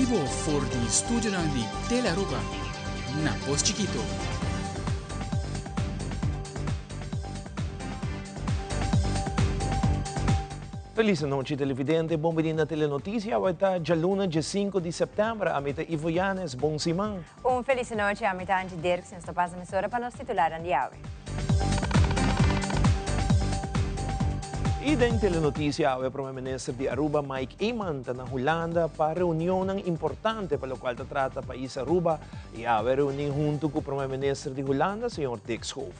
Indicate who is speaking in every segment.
Speaker 1: bibo for di studionan di Telearuba na Pos Chikito.
Speaker 2: Feliz anochi televidente, bon bini na Telenoticia, awe ta djaluna dje di september, ami ta Ivo Yanes, bon siman.
Speaker 3: Un feliz anochi, ami ta Angie Dirks, nos ta pasa mesora pa nos titularnan di awe.
Speaker 2: Y den Telenoticia awe Prome Minister di Aruba Mike Eman ta na Hulanda pa reunionnan importante pa locual ta trata pais Aruba y awe reuni hunto cu Prome Minister di Hulanda señor Dick Schoof.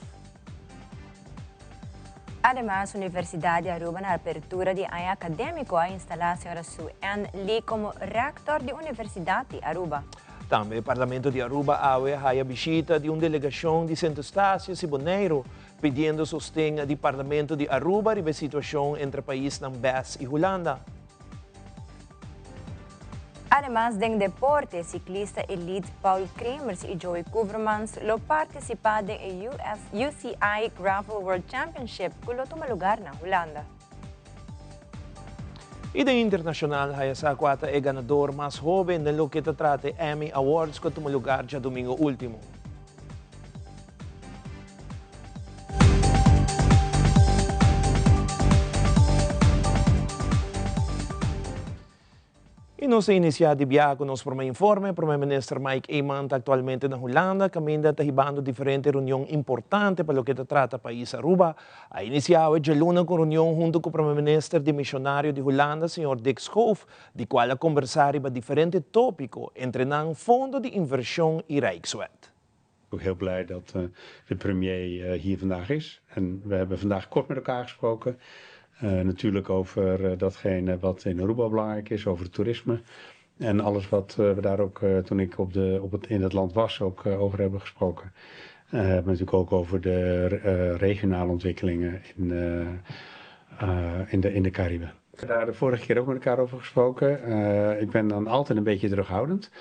Speaker 3: Ademas, Universidad di Aruba na apertura di aña academico a instala señora Sue Ann Lee como Rector di Universidad di Aruba.
Speaker 2: Tambe Parlamento di Aruba awe a haya bishita di un delegacion di Sint Eustatius y Boneiro pidiendo sosten di Parlamento di Aruba riba e situacion entre paisnan bes y Hulanda.
Speaker 3: Ademas den deporte, ciclista elite Paul Kremers y Joey Koevermans lo participa den e US UCI Gravel World Championship cu lo tuma lugar na Hulanda.
Speaker 2: Y den internacional haya sa cua ta e ganador mas hoben den loke ta trata e Emmy Awards cu a tuma lugar djadomingo ultimo. Y nos ta inicia di biaha cu nos prome informe. Prome Minister Mike Eman ta actualmente na Hulanda, caminda ta hibando diferente reunion importante pa loke ta trata pais Aruba. A inicia awe djaluna cu un reunion hunto cu Prome Minister dimisionario di Hulanda, señor Dick Schoof, di cual a combersa riba diferente topico, entre nan fondo di inversion y Rijkswet.
Speaker 4: Ook heel blij dat de premier hier vandaag is. En we hebben vandaag kort met elkaar gesproken. Natuurlijk over datgene wat in Aruba belangrijk is, over het toerisme. En alles wat we daar ook toen ik op de, op het, in het land was ook over hebben gesproken. Maar natuurlijk ook over de regionale ontwikkelingen in, in, de, in de Cariben. We hebben daar de vorige keer ook met elkaar over gesproken. Ik ben dan altijd een beetje terughoudend.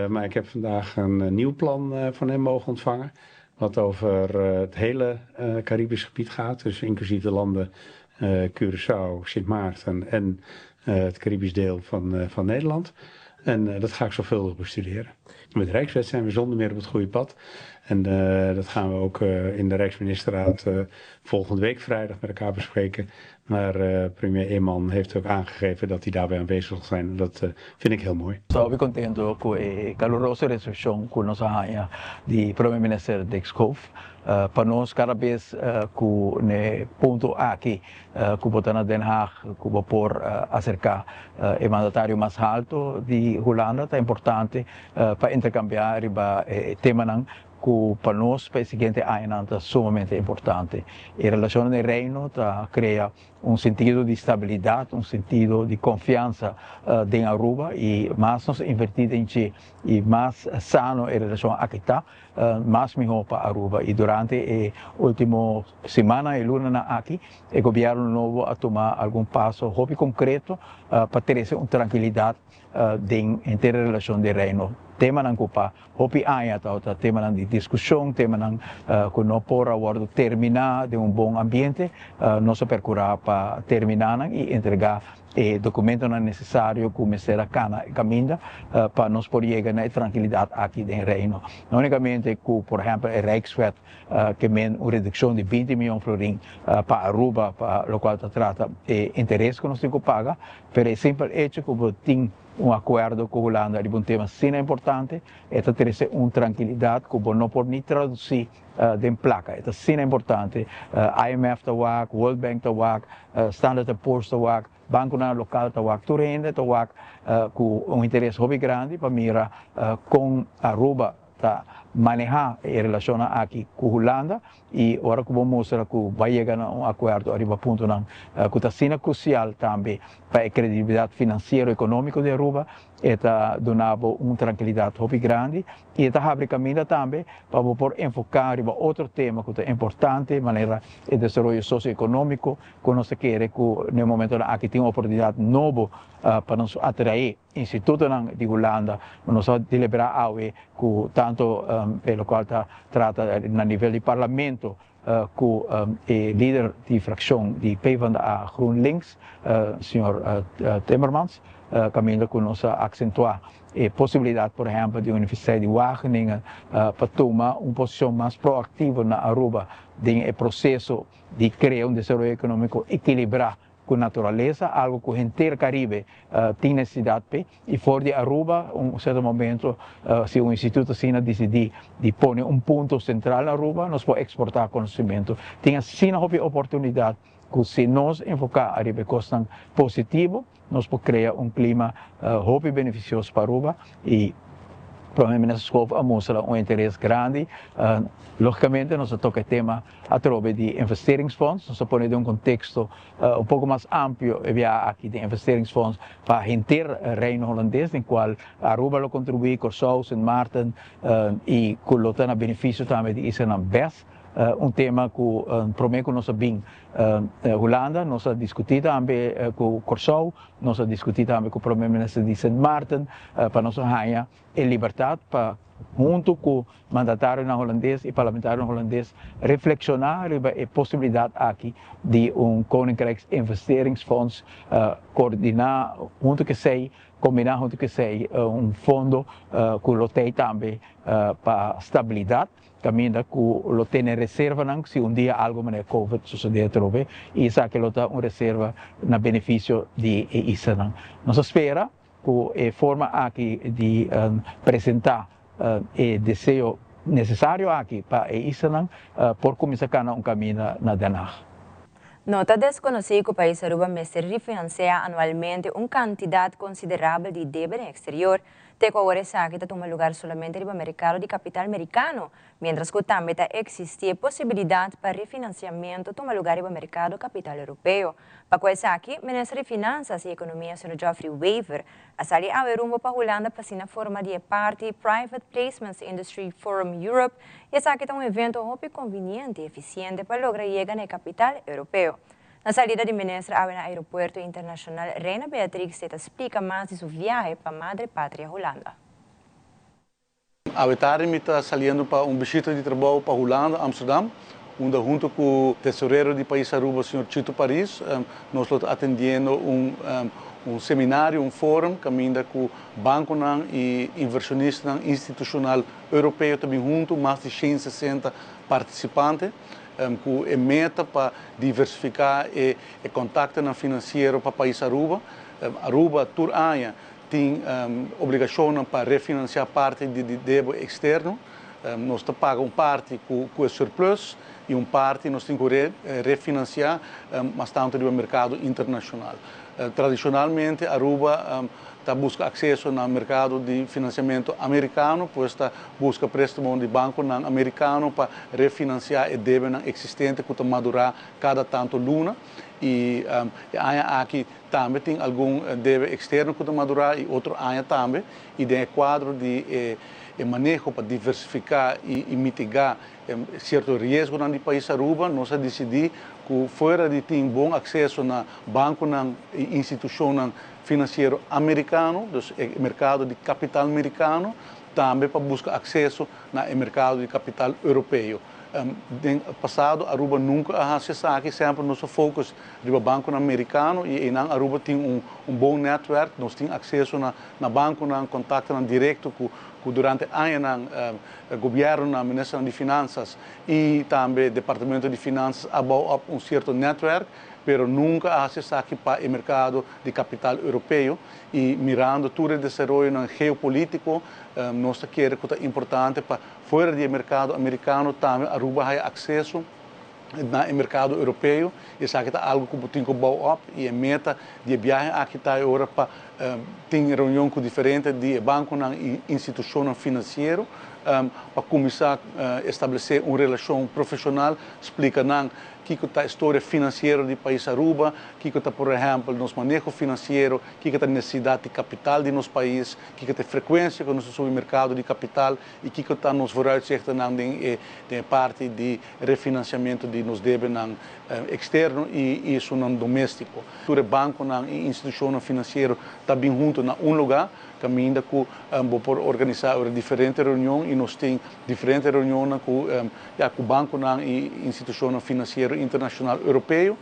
Speaker 4: Maar ik heb vandaag een nieuw plan van hem mogen ontvangen. Wat over het hele Caribisch gebied gaat. Dus inclusief de landen Curaçao, Sint Maarten en het Caribisch deel van Nederland. En dat ga ik zorgvuldig bestuderen. Met de Rijkswet zijn we zonder meer op het goede pad. En dat gaan we ook in de Rijksministerraad volgende week vrijdag met elkaar bespreken. Maar premier Eman heeft ook aangegeven dat hij daarbij aanwezig zal zijn. En dat vind ik heel mooi.
Speaker 5: Hopi contento cu e caluroso recepcion cu nos a haya di Prome Minister Dick Schoof. Pa nos cada bes cu n'e punto aki cu bo ta na Den Haag cu bo por acerca e mandatario mas halto di Hulanda ta importante pa intercambia riba e temanan cu pa nos pa e siguiente añanan ta sumamente importante. E relacionnan den Reino ta crea un sentido di stabilidad, un sentido di confiansa den Aruba y mas nos inverti den dje y mas sano e relacion aki ta, mas miho pa Aruba. Y durante e ultimo simannan y lunanan aki e gobierno nobo a tuma algun paso hopi concreto pa trece un trankilidad den henter e relacion den Reino. Temanan cu pa hopi aña tabata temanan di discusion, temanan cu no por a wordo termina den un bon ambiente, nos a percura pa termina nan y entrega e documentonan necesario cu mester a cana e caminda pa nos por yega na e trankilidad aki den Reino. No unicamente cu por ehempel e Rijkswet ke men un reduccion di 20 miyon florin pa Aruba pa locual ta trata e interes cu nos tin cu paga, pero e simpel hecho cu bo tin un acuerdo cu Hulanda riba un tema asina importante, e ta trece un trankilidad cu bo no por ni traduci den placa. E ta asina importante. IMF ta wak, World Bank ta wak, Standard and Poor's ta wak, banconan local ta wak, tur hende ta wak cu un interes hopi grandi pa mira con Aruba ta maneha e relacionnan aki cu Hulanda y ora cu bo mustra cu bo a yega na un acuerdo ariba puntonan cu ta asina crucial tambe pa e credibilidad financiero economico di Aruba, e ta duna bo un trankilidad hopi grandi y e ta habri caminda tambe pa bo por enfoca riba otro tema cu ta importante manera e desaroyo socioeconomico cu nos ta kere cu na e momentonan aki tin un oportunidad nobo pa nos atrae Institutonan di Hulanda. Nos a deliberá awe ku tanto e lokual ta trata na nivel di parlamento. ku e lider di frakshon di PvdA GroenLinks, señor Timmermans, kaminda ku nos a aksentuá e posibilidat por ehèmpel di Universiteit di Wageningen pa tuma un posishon mas proaktivo na Aruba den e proseso di krea un desaroyo ekonómiko ekilibrá ku naturalesa, algu ku henter Karibe tin nesesidat p'e. I for di Aruba, un sierto momento, si un instituto asina disidí di pone un punto sentral na Aruba, nos por eksportá konosementu. Tin asina hopi oportunidat ku si nos enfoká ariba e kosnan positivo, nos por krea un klima hopi benefisioso pa Aruba i Prome Minister Schoof a mustra un interes grandi. Logicamente nos a toca e tema atrobe di investeringsfonds, nos a pone den un contexto un poco mas amplio e biaha aki den investeringsfonds pa henter Reino Holandes den cual Aruba lo contribui, Corsou, Sint Maarten y cu lo ta na beneficio tambe di islanan bes. Un tema cu prome cu nos a bin Hulanda nos a discuti tambe cu Corsou, nos a discuti tambe cu Prome Minister di Sint Maarten pa nos a haña e libertad pa hunto cu mandatarionan Hulandes y parlamentarionan Hulandes reflexiona riba e posibilidad aki di un Koninkrijksinvesteringsfonds coordina hunto cu esey, combina hunto cu esey un fondo cu lo tey tambe pa stabilidad. Kaminda ku lo tene reservanan si un dia algu manera covid sosodé atrobe i esaki lo ta un reserva na benefisio di e islanan. Nos a spera ku e forma aki di presentá e deseo nesesario aki pa e islanan por kuminsá kana un kaminda na Den Haag.
Speaker 3: No ta deskonosí ku pais Aruba mester refinansiá anualmente un kantidat konsiderabel di debe den eksterior. Te ku awor esaki ta tuma lugar solamente riba merkado di kapital merikano, miéntras ku tambe ta eksistí e posibilidat pa refinansiamentu tuma lugar riba merkado kapital europeo. Pa ku esaki, Minister di Finansas i Ekonomia señor Geoffrey Wever a sali awe rumbo pa Hulanda pa asina forma di e parti Private Placements Industry Forum Europe i esaki ta un evento hopi konviniente i efisiente pa logra yega na e kapital europeo. Na salida di minister awe na Aeropuerto Internacional Reina Beatrix e ta splica mas di su viahe pa Madre Patria Hulanda.
Speaker 6: Awe tardi mi ta saliendo pa un bishita di trabou pa Hulanda, Amsterdam, unda hunto cu Tesorero di Pais Aruba, señor Chito Paris, nos lo ta atendiendo un un seminario, un forum caminda cu banconan y inversionistanan institucional Europeo ta bin hunto, mas di 160 participante. Ku e meta pa diversifiká e kontaktonan finansiero pa pais Aruba. Aruba tur aña tin obligashonnan pa refinansiá parti di di debe eksterno. Nos ta paga un parti ku e surplus i un parti nos tin ku refinansiá mas tantu riba merkado internashonal. Tradishonalmente Aruba ta buska akseso na merkado di finansiamentu amerikano, pues ta buska préstamo di bankonan amerikano pa refinansiá e debenan eksistente ku ta madurá kada tantu luna. I e aña aki tambe tin algun debe eksterno ku ta madurá i otro aña tambe. I den e kuadro di e maneho pa diversifiká i mitigá sierto riesgonan di pais Aruba, nos a disidí ku fuera di tin bon akseso na bankonan i institushonnan finansiero amerikano, dus e merkado di kapital merikano, tambe pa buska akseso na e merkado di kapital europeo. Den pasado Aruba nunka a hasi esaki, semper nos a focus riba bankonan merikano i einan Aruba tin un un bon netwerk, nos tin akseso na na bankonan, kontaktonan direkto ku ku durante añanan gobièrnunan, ministernan di finansas i tambe departamento di finansas a bou op un sierto netwerk. Pero nunca a haci esaki pa e mercado di capital europeo y mirando tur e desaroyonan geopolitico nos ta kere cu ta importante pa fuera di e mercado americano tambe Aruba haya acceso na e mercado europeo y esaki ta algo cu bo tin cu bou op y e meta di e biahe aki ta e ora pa tin reunion cu diferente di e banconan y institucionnan financiero pa cuminsa establece un relacion profesional, splica nan. kico ta e storia financiero di pais Aruba, kico ta, por ehempel, nos maneho financiero, kico ta e necesidad di capital di nos pais, kico ta e frecuencia cu nos ta subi mercado di capital y kico ta nos vooruitzichtennan den e den e parti di refinanciamento di nos debenan externo y esunnan domestico. Tur e banconan y institucionnan financiero ta bin hunto na un lugar caminda cu bo por organisa ora diferente reunion y nos tin diferente reunionnan cu ya cu banconan y institucionnan financiero internacional Europeo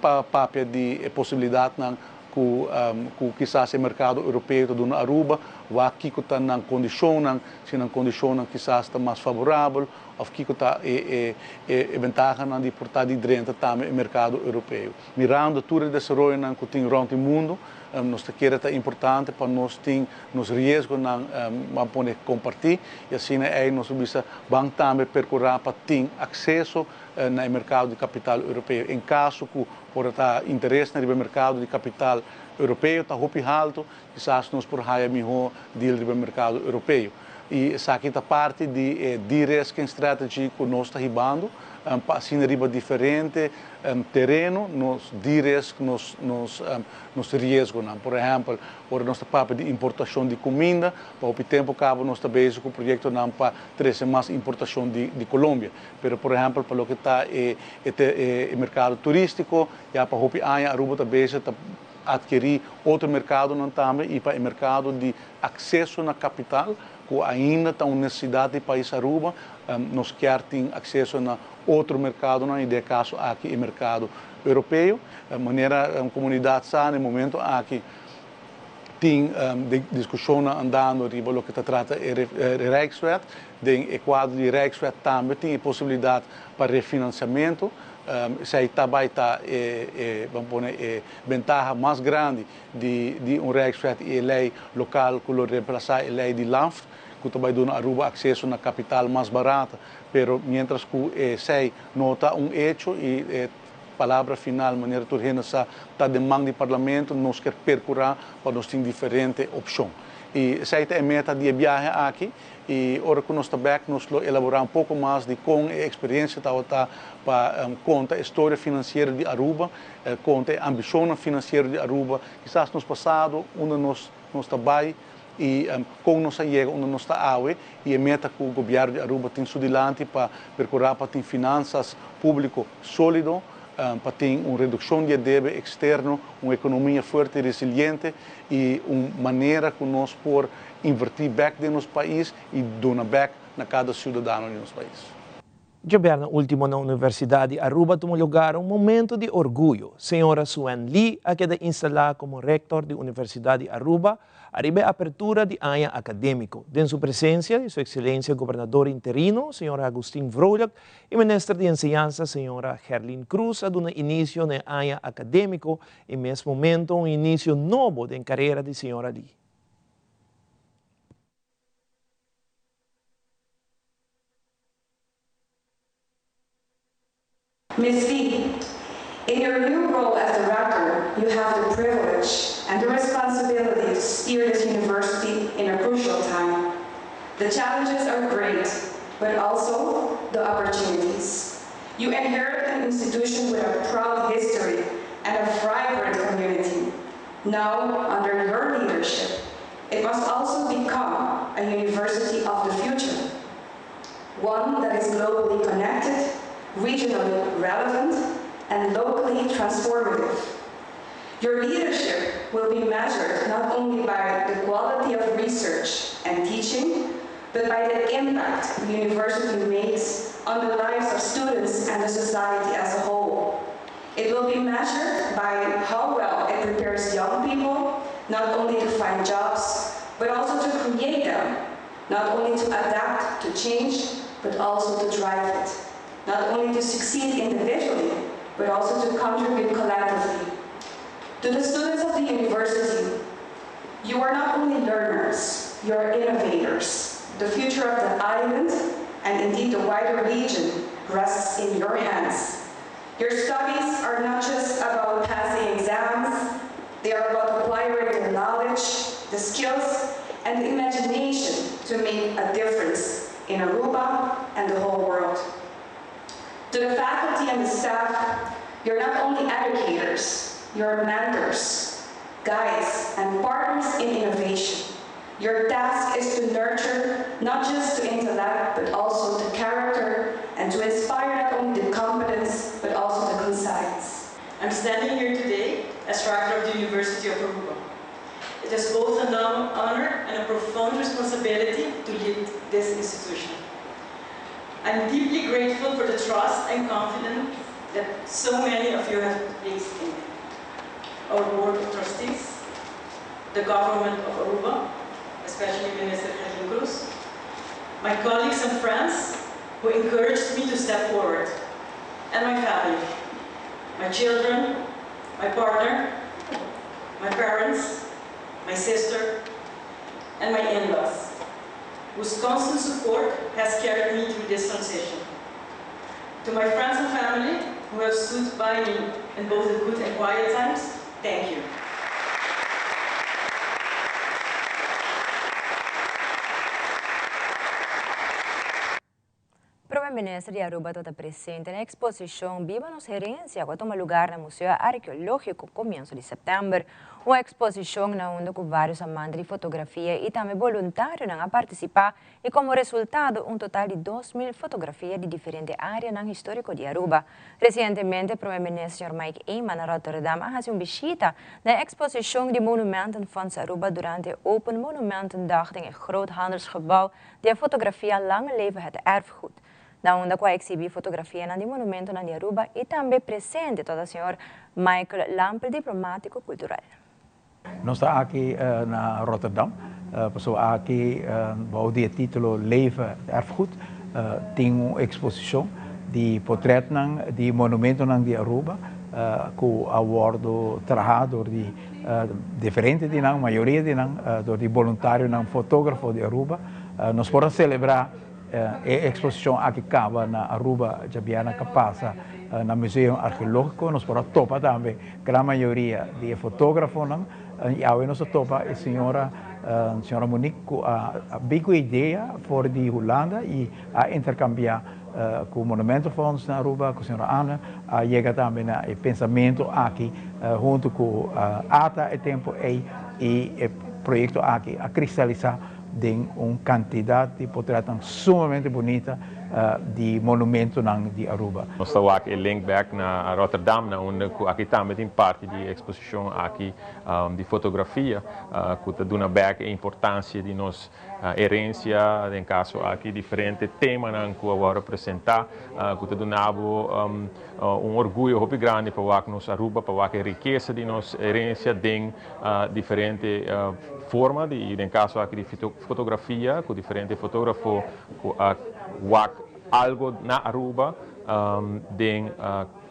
Speaker 6: pa papia di e posibilidadnan cu cu kisas e mercado Europeo ta duna Aruba, wak kico ta nan condicionnan, si nan condicionnan kisas ta mas favorabel of kico ta e e e bentahanan di por ta di drenta tambe e mercado Europeo. Mirando tur e desaroyonan cu tin rond e mundo, nos ta kere ta importante pa nos tin nos riesgonan ban pone comparti y asina ey nos a bisa ban tambe percura pa tin acceso na e mercado di capital Europeo en caso cu por ta interesnan riba e mercado di capital Europeo ta hopi halto, kisas nos por haya miho deal riba e mercado Europeo. Y esaki ta parti di e de-risking strategy cu nos ta hibando pa asina riba diferente tereno nos de-risk nos nos nos riesgonan. Por ehempel, ora nos ta papia di importacion di cuminda, pa hopi tempo caba nos ta bezig cu proyectonan pa trece mas importacion di di Colombia. Pero por ehempel pa loke ta e e mercado turistico, ya pa hopi aña Aruba ta bezig ta adkeri otro mercadonan tambe y pa e mercado di acceso na capital cu ainda ta un necesidad di pais Aruba, nos kier tin acceso na otro mercadonan y den e caso aki e mercado Europeo. Manera comunidad sa na e momento aki tin discusionnan andando riba loke ta trata e Rijkswet. Den e cuadro di Rijkswet tambe tin e posibilidad pa refinanciamento. Esey ta bay ta e, ban pone, e bentaha mas grandi di di un Rijkswet y e ley local cu lo reemplaza e ley di Lanft cu ta bay duna Aruba acceso na capital mas barata. Pero mientras cu esey no ta un hecho y e palabra final manera tur hende sa ta den man di Parlamento, nos kier percura pa nos tin diferente opcion. Y esey ta e meta di e biahe aki y ora cu nos ta bek nos lo elabora un poco mas di con e experiencia tabata pa conta e storia financiero di Aruba, conta e ambicionnan financiero di Aruba, kisas nos pasado, unda nos nos ta bay y con nos a yega unda nos ta awe y e meta cu Gobierno di Aruba tin su dilanti pa percura pa tin finanzas publico solido, pa tin un reduccion di e debe externo, un economia fuerte y resiliente y un manera cu nos por inverti bek den nos pais y duna bek na cada ciudadano di nos pais.
Speaker 2: Djabièrnè último na Universidat di Aruba tuma lugar un momento di orguyo. Señora Suen Lee a keda instalá komo rektor di Universidat di Aruba ariba e apertura di aña akadémiko. Den su presensia di su Ekselensia Gobernador interino, señor Agustin Vrolijk i Minister di Enseñansa, señora Gerlien Croes a duna inisio na e aña akadémiko i mes momento un inisio nobo den karera di señora Lee.
Speaker 7: Ms. Lee, in your new role as director, you have the privilege and the responsibility to steer this university in a crucial time. The challenges are great, but also the opportunities. You inherit an institution with a proud history and a vibrant community. Now, under your leadership, it must also become a university of the future, one that is globally connected, regionally relevant, and locally transformative. Your leadership will be measured not only by the quality of research and teaching, but by the impact the university makes on the lives of students and the society as a whole. It will be measured by how well it prepares young people not only to find jobs, but also to create them, not only to adapt to change, but also to drive it, not only to succeed individually, but also to contribute collectively. To the students of the university, you are not only learners, you are innovators. The future of the island, and indeed the wider region, rests in your hands. Your studies are not just about passing exams, they are about acquiring the knowledge, the skills, and the imagination to make a difference in Aruba and the whole world. To the faculty and the staff, you're not only educators, you're mentors, guides, and partners in innovation. Your task is to nurture not just the intellect, but also the character, and to inspire not only the competence, but also the conscience.
Speaker 8: I'm standing here today as rector of the University of Aruba. It is both an honor and a profound responsibility to lead this institution. I'm deeply grateful for the trust and confidence that so many of you have placed in me. Our board of trustees, the government of Aruba, especially Minister Gerlien Cruz, my colleagues and friends who encouraged me to step forward, and my family, my children, my partner, my parents, my sister, and my in-laws, whose constant support has carried me through this transition. To my friends and family who have stood by me in both the good and quiet times, thank you.
Speaker 3: Prome Minister di Aruba tabata presente na exposicion Biba Nos Herencia cu a tuma lugar na Museo Arqueologico comienso di september. Un exposicion na unda cu varios amante di fotografia y tambe boluntarionan a participa y como resultado un total di 2000 fotografia di diferente areanan historico di Aruba. Recientemente Prome Minister señor Mike Eman na Rotterdam a haci un bishita na e exposicion di Monumentenfonds Aruba durante e Open Monumentendag den e Groothandelsgebouw di e fotografia Lang Leve het Erfgoed, na unda cu a exhibi fotografianan di monumentonan di Aruba y tambe presente tabata señor Michael Lampe diplomatico cultural.
Speaker 5: Nos ta aki na Rotterdam, pasobra aki bou di e titulo Leve het Erfgoed tin un exposicion di potretnan di monumentonan di Aruba cu a wordo traha door di diferente di nan, mayoria di nan door di boluntarionan fotografo di Aruba. Nos por a celebra e exposicion aki caba na Aruba djabièrnè ca pasa na Museum Archeologico. Nos por a topa tambe gran mayoria di e fotografonan y awe nos a topa e señora, señora Monique cu a bin cu e idea for di Hulanda y a intercambia cu Monumentenfonds na Aruba, cu señora Anne, a yega tambe na e pensamento aki hunto cu ata e tempo ey y e proyecto aki a cristalisa den un cantidad di potretnan sumamente bunita di monumentonan di Aruba.
Speaker 9: Nos ta wak e link bek na Rotterdam na unda cu aki tambe tin parti di e exposicion aki di fotografia cu ta duna bek e importancia di nos herencia, den caso aki diferente temanan cu a wordo presenta cu ta duna bo un orguyo hopi grandi pa wak nos Aruba, pa wak e rikesa di nos herencia den diferente forma di, den caso aki di fotografia cu diferente fotografo cu a wak algo na Aruba den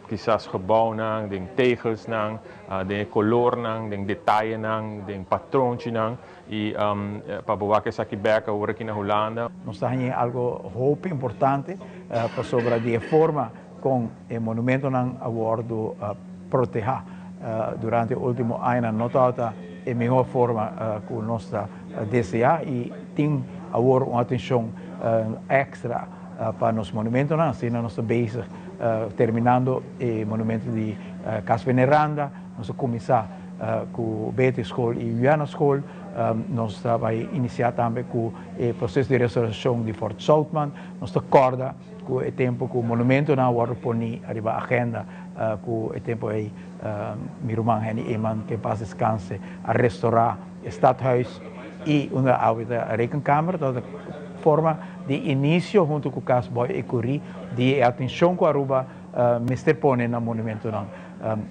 Speaker 9: kisas gebouwnan, den tegelsnan, den e colornan, den detayenan, den patronchinan y pa bo wak esaki bek awor aki na Hulanda.
Speaker 5: Nos ta haña algo hopi importante pasobra di e forma con e monumentonan a wordo proteha durante e ultimo añanan no tabata e mihor forma cu nos ta desea y tin awor un atencion extra pa nos monumentonan. Asina nos ta bezig terminando e monumento di Cas Veneranda, nos a cuminsa cu Beatrix School y Juliana School, nos ta bay inicia tambe cu e proceso di restauracion di Fort Zoutman. Nos ta corda cu e tempo cu monumentonan a wordo poni ariba agenda cu e tempo ey mi ruman Henny Eman, que en paz descanse, a restaura e stadhuis y unda awe ta rekenkamer, tabata forma di inicio hunto cu Cas Boy Ecury di e atencion cu Aruba mester pone na monumentonan.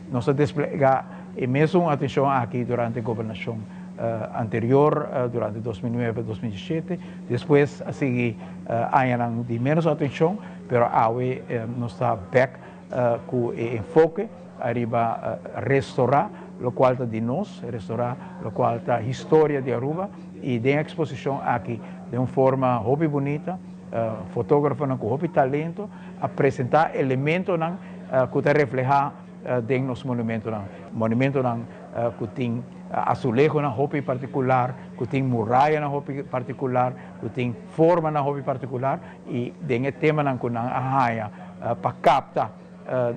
Speaker 5: Nos a desplega e mesun atencion aki durante gobernacion anterior, durante 2009, 2017, despues a sigui añanan di menos atencion, pero awe nos ta bek cu e enfoke ariba restaura locual ta di nos, restaura locual ta historia di Aruba, y den e exposicion aki den un forma hopi bunita, fotografonan cu hopi talento a presenta elementonan cu ta refleha den nos monumentonan, monumentonan cu tin azulejonan hopi particular, cu tin murayanan hopi particular, cu tin formanan hopi particular y den e temanan cu nan a haya. Pa capta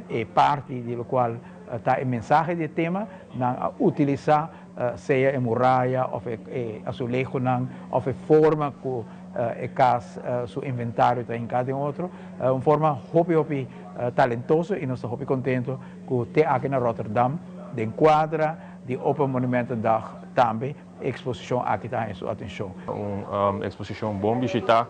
Speaker 5: e parti di locual ta e mensahe di e tema, nan a utilisa sea e muraya of e azulejonan of e forma cu e cas su inventario ta hinca den otro. Un forma hopi hopi talentoso y nos ta hopi contento cu te aki na Rotterdam den cuadra di Open Monumentendag tambe E eksposishon aki ta haña su atenshon.
Speaker 9: Un eksposishon bon bishitá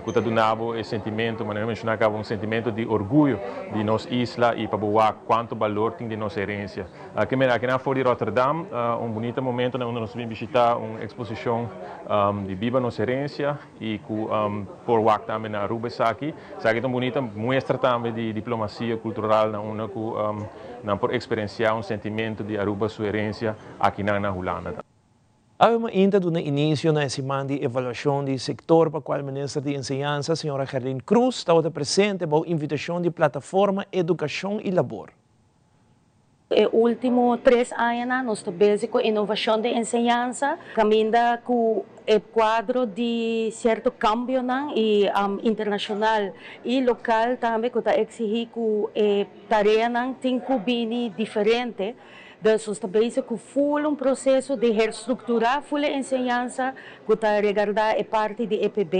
Speaker 9: ku ta duna bo e sentimentu, manera mi menshoná kaba, un sentimentu di orguyo di nos isla i pa bo wak kuantu balor tin di nos herensia. Ke mira akinan for di Rotterdam, un bunita momento na unda nos bin bishitá un eksposishon di Biba Nos Herensia i ku por wak tambe na Aruba esaki. Esaki ta un bunita muestra tambe di diplomasia kultural na unda ku nan por eksperensiá un sentimentu di Aruba su herensia. Akinan na Hulanda ta.
Speaker 2: Awe mainta duna inisio na e siman di evaluashon di sektor pa kual Minister di Enseñansa señora Gerlien Croes tabata presente bou invitashon di Plataforma Edukashon i Labor.
Speaker 10: E ultimo tres añanan nos ta bezig ku inovashon den enseñansa, kaminda ku e kuadro di sierto kambionan i internashonal i lokal tambe ku ta eksihí ku e tareanan tin ku bini diferente. Dus nos ta bezig ku ful un proseso di herstrukturá ful e enseñansa ku ta regardá e parti di EPB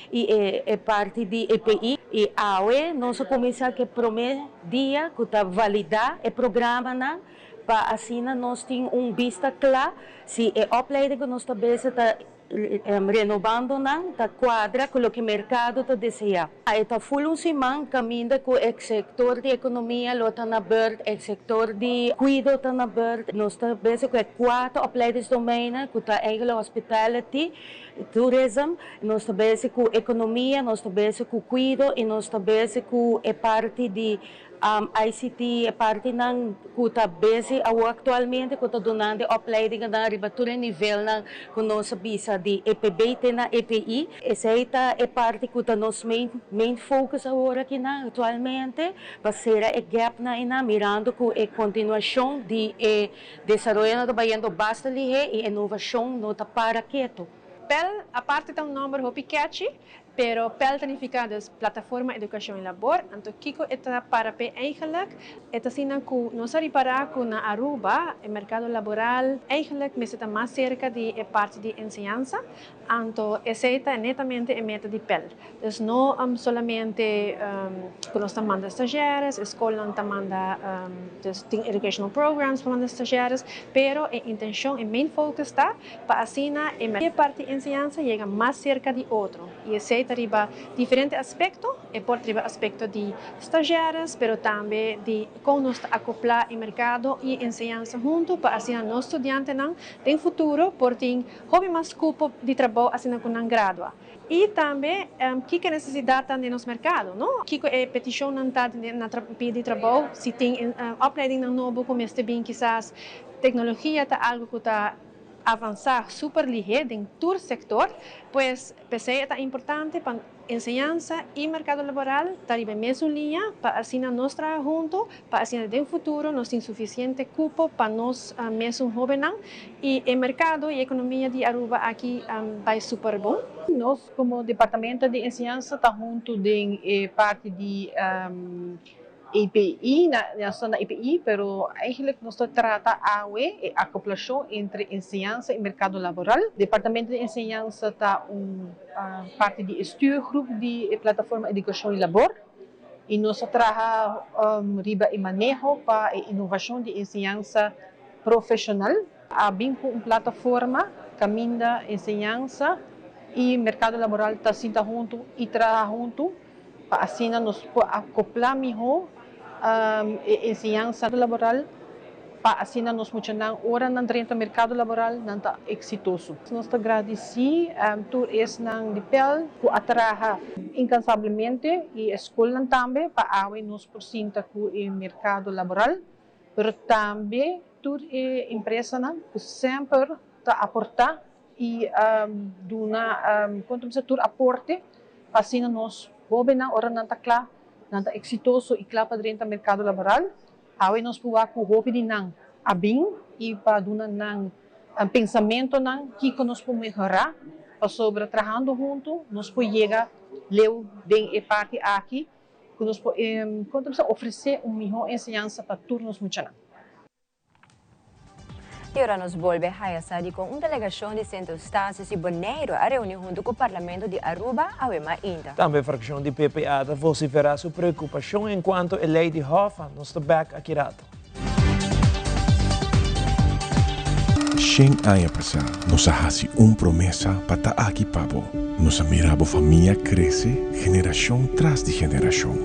Speaker 10: i e parti di EPI. I awe nos a kuminsá ku e promé dia ku ta validá e programanan pa asina nos tin un bista kla si e opleiding ku nos ta bezig ta Renobando nan ta kuadra ku loke merkado ta deseá. E ta ful un siman kaminda ku e sektor di ekonomia lo ta na bèrt, e sektor di kuido ta na bèrt. Nos ta bezig ku e kuater opleidingsdomeinen ku ta eigenlijk hospitality, tourism, nos ta bezig ku ekonomia, nos ta bezig ku kuido i nos ta bezig ku e parti di ICT, e partinan ku ta busy awor aktualmente ku ta dunando e opleidingennan riba tur e nivelnan ku nos a bisa di EPB te na EPI. Esei ta e parti ku ta nos main main focus awor akinan aktualmente pa sera e gapnan einan mirando ku e kontinuashon di e desaroyonan ta bayendo basta lihé i inovashon no ta para ketu.
Speaker 11: Pel aparte ta un nòmber hopi catchy, Pero pel ta nifiká dus Plataforma Edukashon i Labor, anto kiko e ta para p'e eigenlijk? E ta asina ku nos a ripará ku na Aruba e merkado laboral eigenlijk mester ta mas serka di e parti di enseñansa, anto esei ta netamente e meta di pel. Dus no solamente ku nos ta manda stagiaires, e skolnan ta manda dus tin educational programs pa manda stagiaires, pero e intenshon, e main focus ta pa asina e parti enseñansa yega mas serka di otro y esey ta riba diferente aspecto, e por ta riba aspecto di stagiaires pero tambe di con nos ta acopla e mercado y enseñansa hunto pa asina nos studiantenan den futuro por tin hopi mas cupo di trabou asina cu nan gradua. Y tambe kico e necesidad ta den nos mercado, no? Kico e peticionnan ta na pidi trabou, si tin opleidingnan nobo cu mester bin kisas tecnologia ta algo cu ta avansá super lihé den tur sektor, pues p'esei e ta importante pa enseñansa i merkado laboral ta riba e mesun liña pa asina nos traha huntu, pa asina den futuro nos tin sufisiente kupo pa nos mesun hóbennan i e merkado i ekonomia di Aruba aki bai super bon.
Speaker 12: Nos komo Departamento di Enseñansa ta huntu den e parti di EPI, nos ta na EPI, pero eigenlijk nos ta trata awe e acoplacion entre enseñansa y mercado laboral. Departamento di Enseñansa ta un parti di e stuurgroep di e Plataforma Educacion y Labor y nos ta traha riba e maneho pa e innovacion di enseñansa profesional. A bin cu un plataforma caminda enseñansa y mercado laboral ta sinta hunto y traha hunto. Pa asina nos por acoplá mihó e enseñansa laboral pa asina nos muchanan ora nan drenta mercado laboral nan ta exitoso. Nos ta gradici tur esnan di pel cu a traha incansablemente y e scolnan tambe pa awe nos por sinta cu e mercado laboral, pero tambe tur e empresanan cu semper ta aporta y duna con ta bisa tur aporte pa asina nos hobennan ora nan ta cla nan ta exitoso y cla pa drenta mercado laboral. Awe nos por wak cu hopi di nan a bin y pa duna nan pensamentonan kico nos por mehora pasobra trahando hunto nos por yega leu den e parti aki. ku nos por kon ta bisa ofresé un mihó enseñansa pa tur nos muchanan.
Speaker 3: I ora nos bolbe haya sa di kon un delegashon di Sint Eustatius i Boneiru a reuni huntu ku Parlamento di Aruba awe mainta.
Speaker 2: Tambe frakshon di PPA ta vosiferá su preokupashon enkuanto e lei di Hoffa. Nos ta bèk aki rato.
Speaker 13: Shen aña pasá nos a hasi un promesa pa ta aki pa bo. Nos a mira bo famia krese generashon tras di generashon.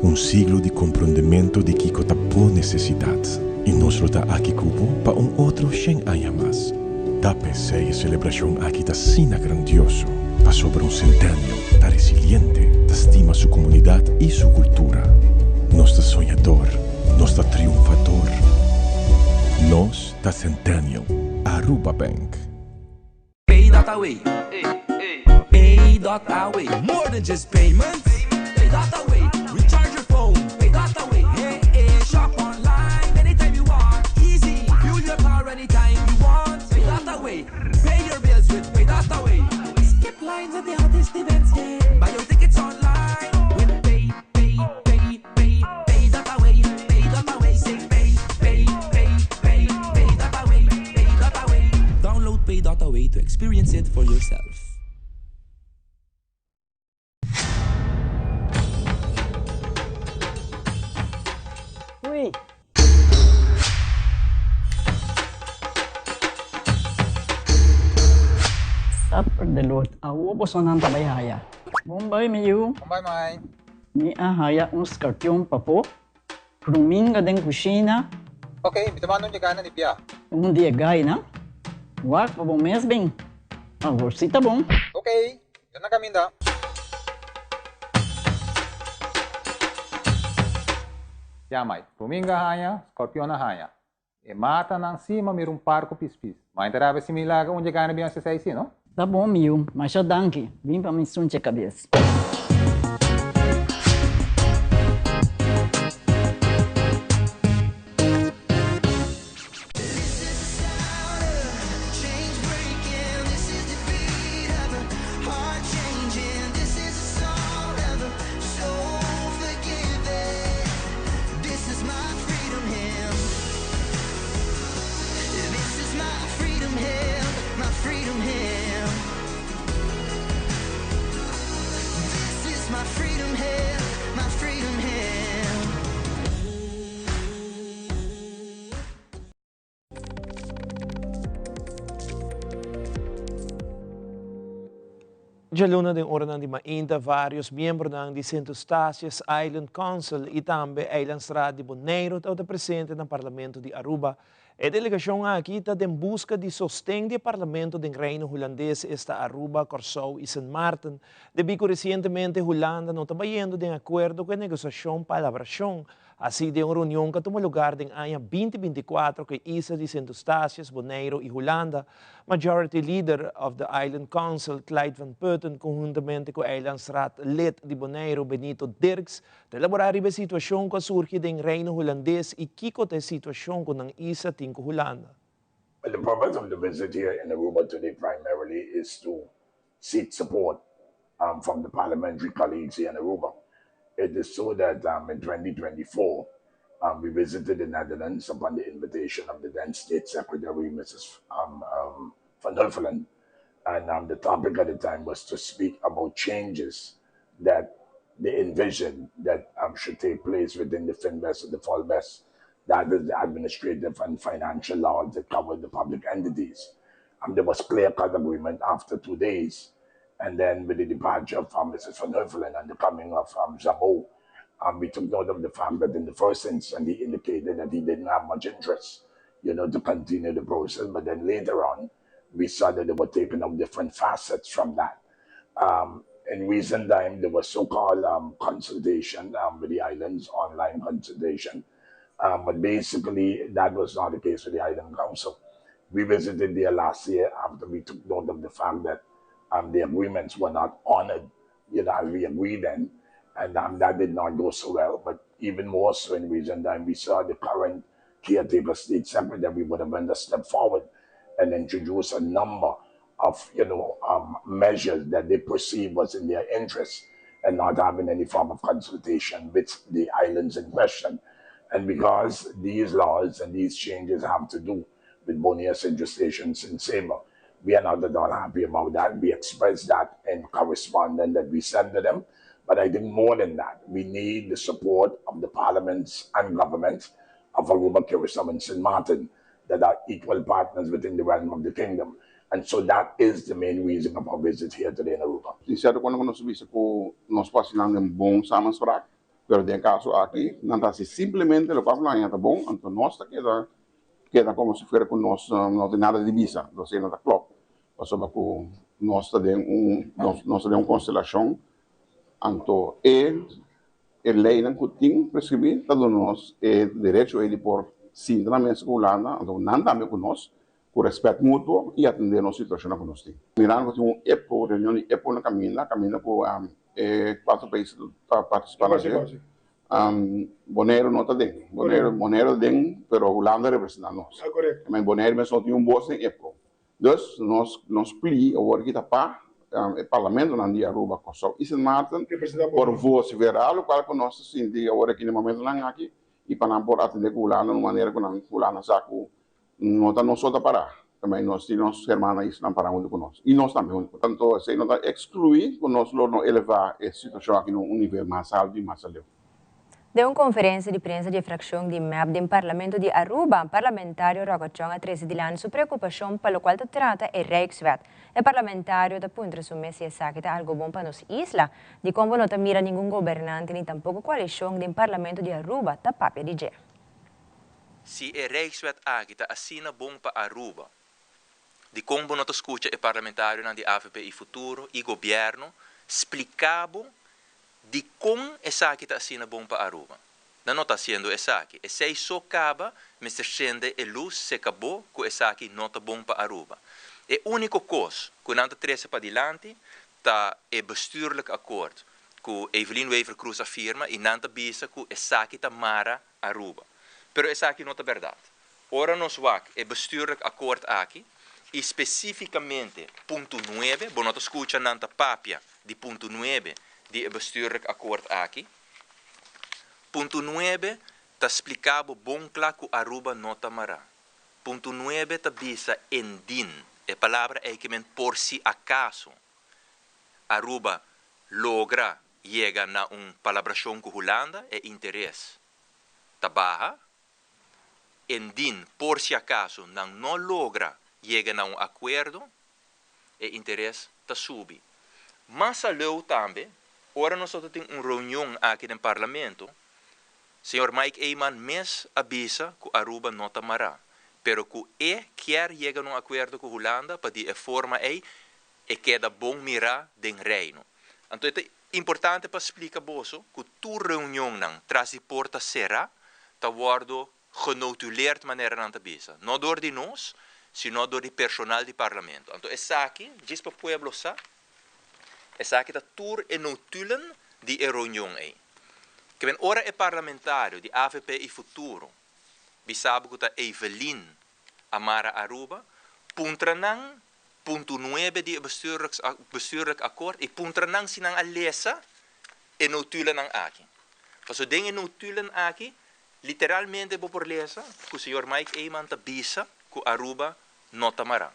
Speaker 13: Un siglo di komprondementu di kiko ta bo nesesidat. I nos lo ta aki ku bo pa un otro shen aña mas. Ta p'esei e selebrashon aki ta asina grandioso, pasobra un Centennial ta resiliente, ta stima su komunidat i su kultura. Nos ta soñador, nos ta triunfador. Nos ta Centennial, Aruba Bank.
Speaker 14: Pay dot away, pay dot away, more than just payments. Pay dot away, recharge your phone. Pay dot away, hey hey, shop online anytime you want. Easy, fuel your car anytime you want. Pay dot away, pay your bills with Pay dot away. Skip lines at the hottest events, yeah. Buy your tickets online with Pay, Pay, Pay, Pay, Pay dot away, Pay dot away, say Pay, Pay, Pay, Pay, Pay dot away, Pay dot away. Download Pay dot away to experience it for yourself.
Speaker 15: Ui. Supper de lot. Awo bosonan ta bai haya. Bon bai mi yu.
Speaker 16: Bon bai mai.
Speaker 15: Mi a haya un skarpion papo. Ruminga den kushina.
Speaker 16: Ok, mi ta manda un yegana di bia.
Speaker 15: Un di e gainan. Wak pa bo mes bin. Awor si ta bon.
Speaker 16: Ok, mi ta na kaminda. Ya mai, ruminga haña, scorpion a haña. E matanan si ma mira un par ku pispis. Ma e ta rabia si mi laga un yegana bin hasi esei si, no?
Speaker 15: Ta bon mi yu, masha danki. Bin pa mi sunche kabes.
Speaker 2: Djaluna den oranan di mainta varios miembronan di Sint Eustatius Island Council y tambe Eilandsraad di Boneiru tabata presente na Parlamento di Aruba. E delegacion aki ta den busca di sosten di e Parlamento den Reino Hulandes, esta Aruba, Corsou y Sint Maarten, debí cu recientemente Hulanda no ta bayendo den acuerdo cu e negociacion pa elaboracion Así den un reunion ku a tuma lugar den aña binti binti kuatro ku e isla di Sint Eustatius, Boneiru i Hulanda, Majority Leader of the Island Council, Clyde van Putten konhuntamente ku Eilandsraad lid di Boneiru, Benito Dirks, ta elaborá riba e situashon ku a surgi den Reino Hulandes i kiko ta e situashon ku nan isla tin ku Hulanda.
Speaker 17: The purpose of the visit here in Aruba today primarily is to seek support um, from the parliamentary colleagues here in Aruba. It is so that um, in 2024, um, we visited the Netherlands upon the invitation of the then State Secretary, Mrs. Um, um, van Huffelen. And um, the topic at the time was to speak about changes that they envisioned that um, should take place within the FinBES and the FOLBES. That is the administrative and financial laws that cover the public entities. Um, there was clear-cut agreement after two days. And then with the departure of um, Mrs. Van Huffelen and the coming of um, Zabo, um, we took note of the fact that in the first instance he indicated that he didn't have much interest, you know, to continue the process. But then later on, we saw that they were taking up different facets from that. Um, in recent time, there was so-called um, consultation um, with the islands, online consultation. Um, but basically, that was not the case with the Island Council. We visited there last year after we took note of the fact that um, the agreements were not honored, you know, as we agreed then. And um, that did not go so well. But even more so in recent time, we saw the current caretaker state secretary would have been a step forward and introduce a number of, you know, um, measures that they perceived was in their interest and not having any form of consultation with the islands in question. And because these laws and these changes have to do with Bonaire, Sint Eustatius, and Saba, we are not at all happy about that. We express that in correspondence that we send to them. But I think more than that, we need the support of the parliaments and governments of Aruba, Curacao, and St. Martin that are equal partners within the realm of the kingdom. And so that is the main reason of our visit here today in Aruba.
Speaker 18: Tin cierto cuando nos bisa cu nos por haci nan den bon samenspraak, pero den e caso aki nan ta haci simplemente loke cu nan ta bon, anto nos ta keda keda como si fuera cu nos no tin nada di bisa, entonces no ta klop, pasobra cu nos ta den un nos ta den un constelacion, anto e e leynan cu tin prescribi ta duna nos e derecho ey di por sinta na mesa cu Hulanda, anto nan tambe cu nos, Ku rèspèt mutuo i atendé nos situashonnan ku nos tin. Mirando ku tin un EPCO, reunion di EPCO na kaminda, kaminda ku e kuatro pais ta partisipá na dje, Boneiru no ta den. Boneiru Boneiru ta den, pero Hulanda representá nos. Men Boneiru mes no tin un bos den EPCO. Dus nos nos pli awor ki ta pa e parlamentonan di Aruba, Kòrsou i Sint Maarten por vosiferá lokual ku nos ta sinti awor aki na e momentonan aki i pa nan por atendé ku Hulanda na un manera ku nan Hulanda sa ku No ta nos so ta pará, tambe nos tin nos hermano islam pará huntu ku nos, i nos tambe huntu ku nan. Anto esei no ta ekskluí ku nos lo no elevá e situashon aki na un nivel mas altu i mas aleu.
Speaker 3: Den un konferensia di prensa di e frakshon di mep den Parlamento di Aruba, parlamentario Rocco Chong a trese dilanti su preokupashon pa lokual ta trata e Rijkswet. E parlamentario ta puntra su mes si esaki ta algo bon pa nos isla, dikon bo no ta mira ningun gobernante ni tampoko koalishon den Parlamento di Aruba ta papia di dje.
Speaker 19: Si e Rijkswet aki ta asina bon pa Aruba, dikon bo no ta skucha e parlamentarionan di avp i Futuro i gobièrnu splika bo dikon esaki ta asina bon pa Aruba? Nan no ta hasiendo esaki. Esei so kaba mester sende e lus seka bo ku esaki no ta bon pa Aruba. E úniko kos ku nan ta trese padilanti ta e bestuurlijk akkoord ku Evelyn Wever-Croes a firma i nan ta bisa ku esaki ta mara Aruba. Pero esaki no ta berdad. Ora nos wak e bestuurlijk akkoord aki y specificamente punto nuebe, bo no ta scucha nan ta papia di punto nuebe di e bestuurlijk akkoord aki. Punto nuebe ta splica bo bon cla cu Aruba no ta mara. Punto nuebe ta bisa indien, e palabra ey ke men por si acaso Aruba logra yega na un palabrashon ku Hulanda, e interes ta baha. Indien por si akaso nan no logra yega na un akuerdo, e interes ta subi. Mas aleu tambe, ora nos ta tin un reunion aki den Parlamento, señor Mike Eman mes a bisa ku Aruba no ta mará, pero ku e kier yega na un akuerdo ku Hulanda pa di e forma ei e keda bon mirá den Reino. Anto e ta importante pa splika boso ku tur reunionnan tras di porta será ta wòrdu genotuleerd manera nan ta bisa, no dor di nos, sino dor di personal di Parlamento. Anto esaki, djis pa pueblo sa, esaki ta tur e notulen di e reunion ei. Ke men ora e parlamentario di avp i Futuro bisa bo ku ta Evelyn a mara Aruba, puntra nan Punto nuebe di e bestuurlijk akkoord i puntra nan si nan a lesa e notulennan aki. Pasobra den e notulen aki literalmente bo por lesa ku señor Mike Eman ta bisa ku Aruba no ta mará.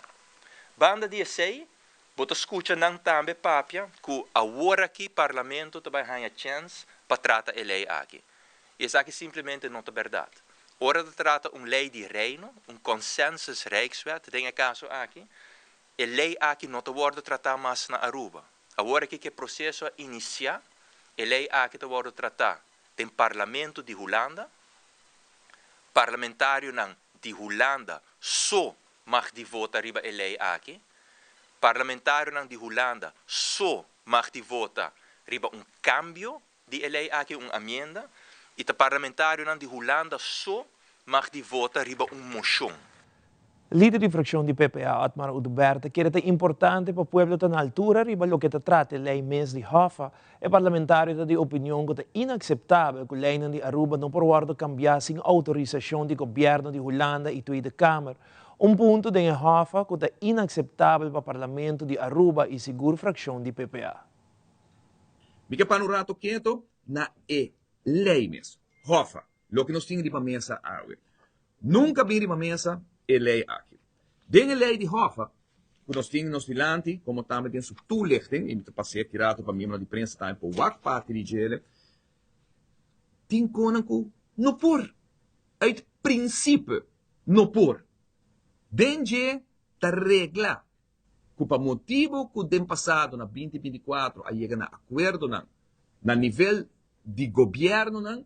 Speaker 19: Banda di esei bo ta skucha nan tambe papia ku awor aki parlamento ta bai haña chèns pa trata e lei aki. I esaki simplemente no ta bèrdat. Ora ta trata un lei di Reino, un consensus Rijkswet den e caso aki, e lei aki no ta wordo trata mas na Aruba. Awor aki cu e proceso a inicia, e lei aki ta wordo trata den Parlamento di Hulanda. Parlamentarionan di Hulanda so mag di vota riba e lei aki. Parlamentarionan di Hulanda so mag di vota riba un cambio Di e lei aki un amienda i ta parlamentarionan di Hulanda so mag di vota riba un moshon.
Speaker 2: Lider di frakshon di PPA, Otmar Oduber, ta kere ta importante pa pueblo ta na altura riba loke ta trata e lei mes di Hoffa. E parlamentario ta di opinion ku ta inakseptabel ku leinan di Aruba no por wòrdu kambiá sin outorisashon di gobièrnu di Hulanda i Tweede Kamer. Un punto den e Hoffa ku ta inakseptabel pa parlamento di Aruba i sigur frakshon di PPA.
Speaker 20: Mi ke para un rato keto na e lei mes. Hoffa, loke nos tin riba mesa awe. Nunka bin riba mesa e lei aki. Den e lei di Hoffa ku nos tin nos dilanti, komo tambe den su toelichting, i mi ta pas'é aki rato pa miembronan di prensa tambe por wak parti di djele, tin konan ku no por, uit prinsipe no por. Den dje ta regla ku pa motibu ku den pasado na 2024 a yega na akuerdonan na nivel di gobièrnunan,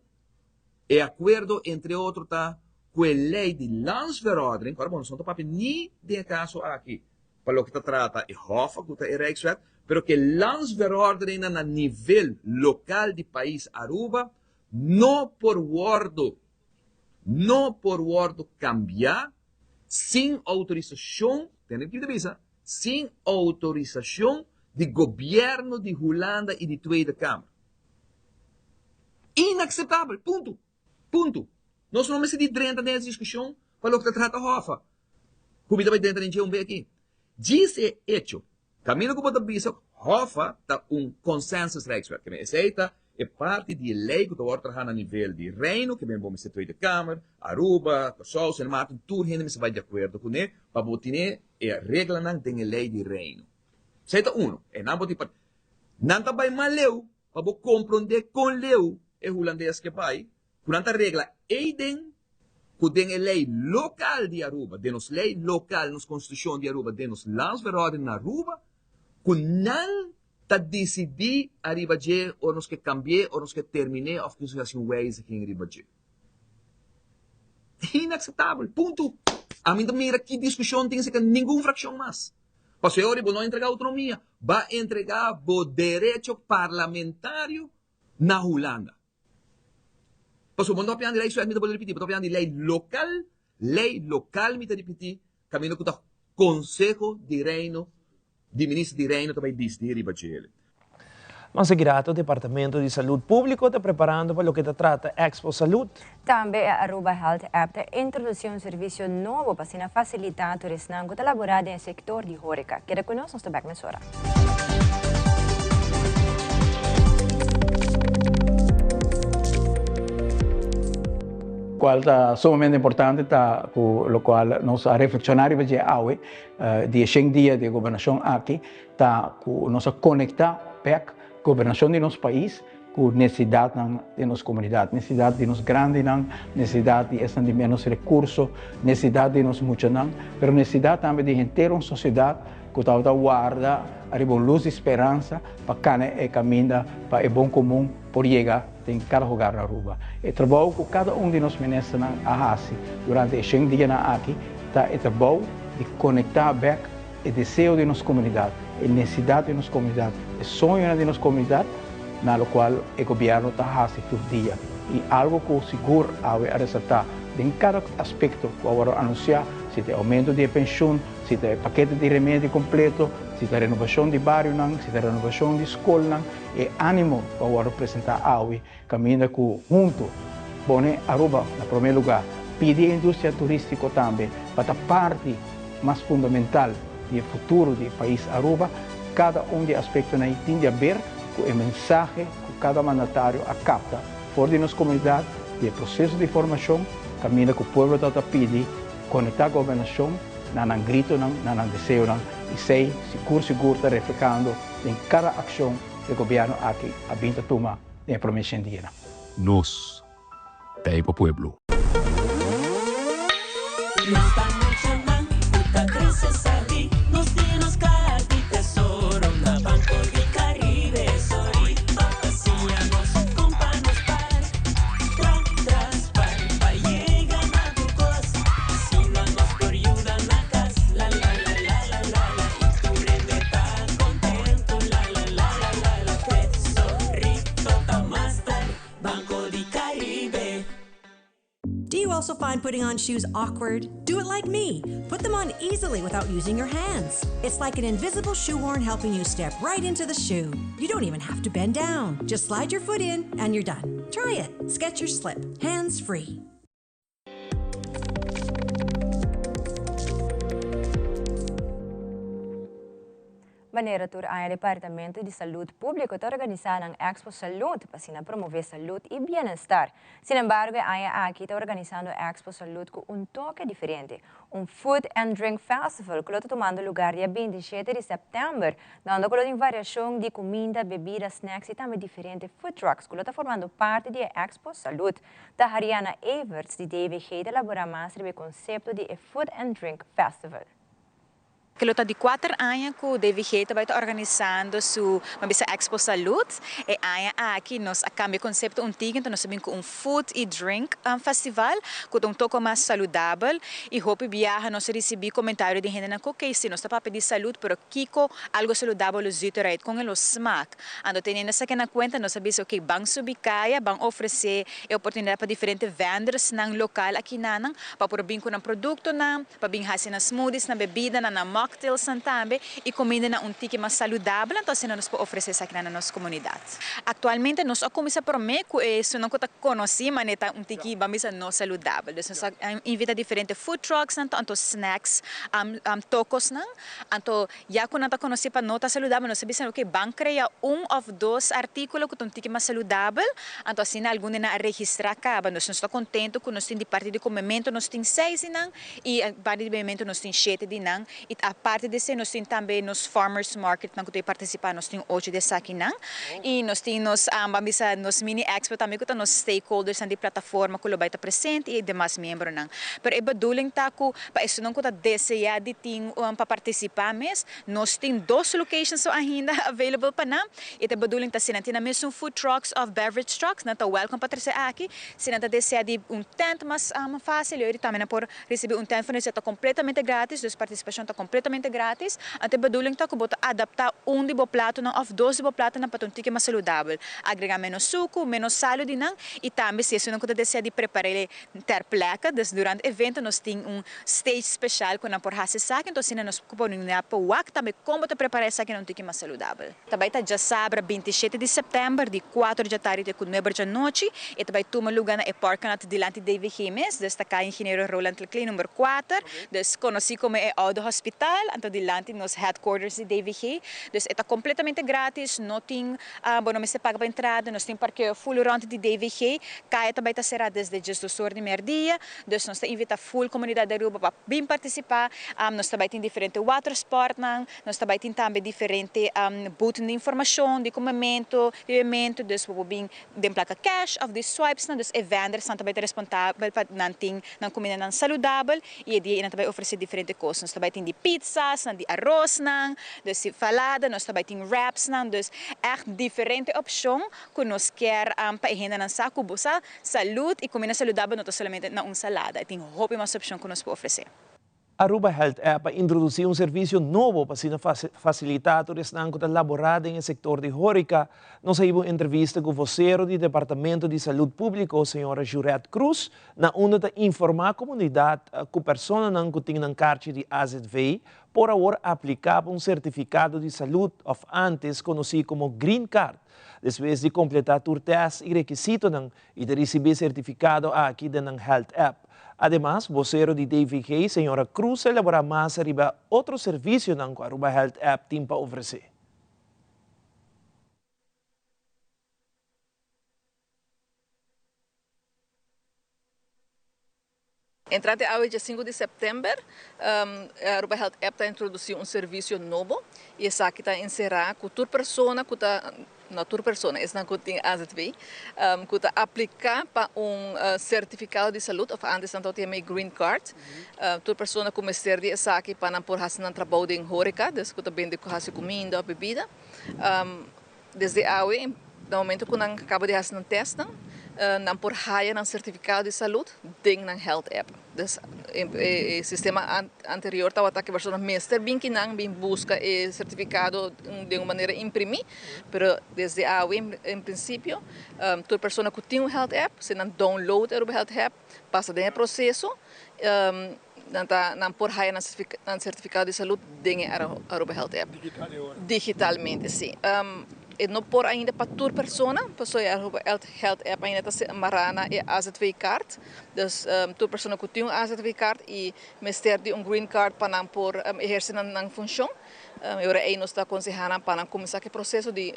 Speaker 20: e akuerdo entre otro ta ku e lei di landsverordening, ku ora bo nos no ta papia ni den e kaso aki pa loke ta trata e Hof ku ta e Rijkswet, pero ku e landsverordeningnan na nivel lokal di pais Aruba no por wòrdu no por wòrdu kambiá sin outorisashon, tende ki mi ta bisa, sin outorisashon di gobièrnu di Hulanda i di Tweede Kamer. Inakseptabel! Punto! Punto! Nos no mester di drenta den es diskushon pa loke ta trata Hoffa, ku mi ta bai drenta den dje un be aki. Djis e echo Kaminda ku bo ta bisa Hoffa ta un consensus Rijkswet. Ke men esei ta e parti di e lei ku ta wòrdu traha na nivel di Reino, ke men bo mester Tweede Kamer, Aruba, Kòrsou, Sint Maarten, tur hende mester bai di akuerdo kuné pa bo tene e reglanan den e lei di Reino. Esei ta uno. E nan bo tin parti. Nan ta bai mas leu pa bo komprondé kon leu e hulandes ke bai ku nan ta regla eiden ku den e lei lokal di Aruba, den nos lei lokal, nos konstitushon di Aruba, den nos landsverordening na Aruba, ku nan ta disidí ariba dje ora nos ke kambi'é, ora nos ke termin'é òf ku nos ke hasi un wijziging riba dje. Inakseptabel! Punto! Ami ta mira ki diskushon tin esei ka ningun frakshon mas. Pasobra e ora bo no a entregá outonomia, ba entregá bo derecho parlamentario na Hulanda. Pasobra bo no ta papia di lei suèt, mi ta bolbe ripití, bo ta papia di lei lokal, lei lokal mi ta ripití, kaminda ku ta Konseho di Reino, di Minister di Reino ta bai disdí riba djele.
Speaker 2: Mas rato Departamento di Salud Publico ta preparando pa loke ta trata Expo Salud.
Speaker 3: Tambe e Aruba Health App ta introduci un servicio nobo pa asina facilita tur esnan cu ta labora den e sector di horeca. Keda cu nos, nos ta bek mesora.
Speaker 5: Cual ta sumamente importante ta cu locual nos a reflexiona riba dje awe di e shen dia di e gobernacion aki ta cu nos a conecta bek gobernacion di nos pais cu necesidadnan den nos comunidad, necesidad di nos grandinan, necesidad di esnan di menos recurso, necesidad di nos muchanan, pero necesidad tambe di henter un sociedad cu tabata warda ariba un luz di speransa pa cana e caminda pa e bon comun por yega den cada hogar na Aruba. E trabou cu cada un di nos ministernan a haci durante e shen dianan aki ta e trabou di conecta bek e deseo di nos comunidad, e necesidad di nos comunidad, e soñonan di nos comunidad na locual e gobierno ta haci tur dia. Y algo cu sigur awe a resalta den cada aspecto cu a worde anuncia, si ta e aumento di e pensioen, si ta e pakete di remedi completo, si ta renovacion di barionan, si ta renovacion di scolnan, e animo cu a worde presenta awe caminda cu hunto pone Aruba na prome lugar, pidi e industria turistico tambe pa ta parti mas fundamental di e futuro di e pais Aruba, cada un di e aspectonan ei tin di haber cu e mensahe cu cada mandatario a capta for di nos comunidad di e proceso di formacion caminda cu pueblo ta ta pidi conecta gobernacion na nan gritonan, na nan deseonan y esey sigur sigur ta reflehando den cada accion cu e gobierno aki a bin ta tuma den e prome shen dianan.
Speaker 13: Nos ta e pa pueblo.
Speaker 21: Nos ta muchanan cu ta crece sabi, nos tin nos caha di tesoro na Banco di Caribe. Sorry, pa siña nos con pa nos par, tra tras par, pa yega na tur cos. Asina nos por yuda na cas, la la la la la la la, y tur hende ta contento, la la la la la la, tesorito ta master, Banco di Caribe.
Speaker 22: Do you also find putting on shoes awkward? Do it like me. Put them on easily without using your hands. It's like an invisible shoehorn helping you step right into the shoe. You don't even have to bend down. Just slide your foot in and you're done. Try it. Skechers Slip. Hands free.
Speaker 3: Manera tur aña Departamento di Salud Publico ta organisa nan Expo Salud pa asina promove salud y bienestar. Sin embargo e aña aki ta organisando Expo Salud cu un toke diferente, un Food and Drink Festival cu lo ta tumando lugar dia 27 di september, dando cu lo tin variacion di cuminda, bebida, snacks y tambe diferente food trucks cu lo ta formando parti di e Expo Salud. Ta Hariana Everts di DVG ta elabora mas riba e concepto di e Food and Drink Festival.
Speaker 1: Ke lo ta di kuater aña ku DVG ta bai ta organisando su ban bisa Expo Salud. E aña aki nos a kambia e konsepto un tiki, enton nos a bin ku un food i drink festival ku ta un toko mas saludabel i hopi biaha nos a risibí komentario di hendenan ku okey si nos ta papia di salud pero kiko algo saludabel lo zit eruit, kon e lo smak? Anto teniendo esaki na kuenta nos a bisa okey ban subi kaya, ban ofresé e oportunidat pa diferente vendersnan lokal akinanan pa por bin ku nan produktonan. Pa bin hasi nan smoothies, nan bebidanan, nan mocktailsnan tambe y comindanan un tiki mas saludabel, anto asina nos por ofrece esakinan na nos comunidad. Actualmente nos a cuminsa prome cu e esunnan cu ta conoci manera ta un tiki ban bisa no saludabel. Dus nos a invita diferente food trucksnan anto snacks, tocosnan, anto ya cu nan ta conoci pa no ta saludabel nos a bisa nan ok ban crea un of dos articulo cu ta un tiki mas saludabel, anto asina algun di nan a registra caba. Nos nos ta contento cu nos tin di parti di comemento nos tin seis di nan y parti di bebimento nos tin shete di nan y aparte di esey nos tin tambe nos farmers market nan cu ta participa nos tin ocho di esakinan y nos tin nos ban bisa nos mini expo tambe cu ta nos stakeholders nan di plataforma cu lo bay ta presente y demas miembronan. Pero e bedoeling ta cu Pa esunnan ku ta deseá di tin pa partisipá mes, nos tin dos locations so ainda available pa nan. I ta bedoeling ta si nan tin nan mesun food trucks òf beverage trucks, nan ta welcome pa trese aki. Si nan ta deseá di un tent mas fásil, yori tambe nan por risibí un tent furniture. Ta kompletamente gratis, dus partisipashon ta kompletamente gratis. Anto e bedoeling ta ku bo ta adaptá un di bo platonan òf dos di bo platonan pa ta un tiki mas saludabel. Agregá ménos suku, ménos salu di nan i tambe si esunnan ku ta deseá di prepar'é Ter plekke, dus durante evento nos tin un stage special ku nan por hasi esaki, enton asina nos por oportunidad pa wak tambe kon bo ta prepara esaki na un tiki mas saludabel. Ta bai ta djasabra 27 di september di kuater djatardi te ku nueber djanochi, e ta bai tuma luga na e parknat dilanti DVG mes, dus ta kai Ingeniero Roland Laclay number kuater, dus konosí komo e oude hospital, anto dilanti nos headquarters di DVG, dus e ta kompletamente gratis, no tin bo no mester paga pa entrada, nos tin parkeo full rond di DVG, Kaya ta bai ta será desde diesdos or di merdia, dus nos ta invitá full komunidat di Aruba pa bin partisipá. Nos ta bai tin diferente watersportnan, nos ta bai tin tambe diferente boothnan di informashon, di komementu, di bebementu, dus bo por bin den plaka cash òf di swipesnan, dus e vendersnan ta bai ta respontabel pa nan tin nan kumindanan saludabel i e dia ei nan ta bai ofresé diferente kos. Nos ta bai tin di pizzasnan, di arosnan, dus di falada, nos ta bai tin wrapsnan, dus ègt diferente opshon Ku nos kier pa e hendenan sa ku bo sa salud i kumina saludabel no ta solamente na un salada, e tin hopi mas opshon ku nos por ofresé.
Speaker 2: Aruba Health App a introduci un servicio nobo pa asina facilita tur esnan cu ta labora den e sector di horeca. Nos a hiba un entrevista cu vocero di Departamento di Salud Publico, señora Jurette Cruz, na unda ta informa comunidad cu personanan cu tin nan carchi di AZV por awor aplica pa un certificado di salud of antes conoci como Green Card. Despues di kompletá tur tèst i rekisitonan i ta risibí e sertifikado aki den nan Health App. Ademas, bosero di DVG, señora Cruz a elaborá mas riba otro servisionan ku Aruba Health App tin pa ofresé.
Speaker 4: Entrante awe dje sinku di sèptèmber, Aruba Health App ta introdusí un servisio nobo i esaki ta enserá ku tur persona ku ta, no tur persona, esnan ku tin azv, ku ta apliká pa un sertifikado di salud òf ántes nan tabata yama e green card. Tur persona ku mester di esaki pa nan por hasi nan trabou den hóreka, des ku ta bende hasi kuminda òf bebida. Desde awe, na momento ku nan kaba di hasi nan tèstnan, nan por haya nan sertifikado di salud den nan health app. Dus e sistema anterior tabata ku e persona mester bin kinan bin buska e sertifikado den un manera imprimí, pero desde awe en prinsipio tur persona ku tin un health app, si nan download e Aruba Health App, pasa den e proseso, Nan ta nan por haya nan certificado di salud den e Aruba Health App. Digitalmente, si. E no por ainda pa tur persona, pasobra e Aruba Health App ainda ta mará na e AZV card. Dus tur persona cu tin un AZV card y mester di un green card pa nan por eherce nan funcion. E ora ei nos ta konsehá nan pa nan kuminsá ku e proseso di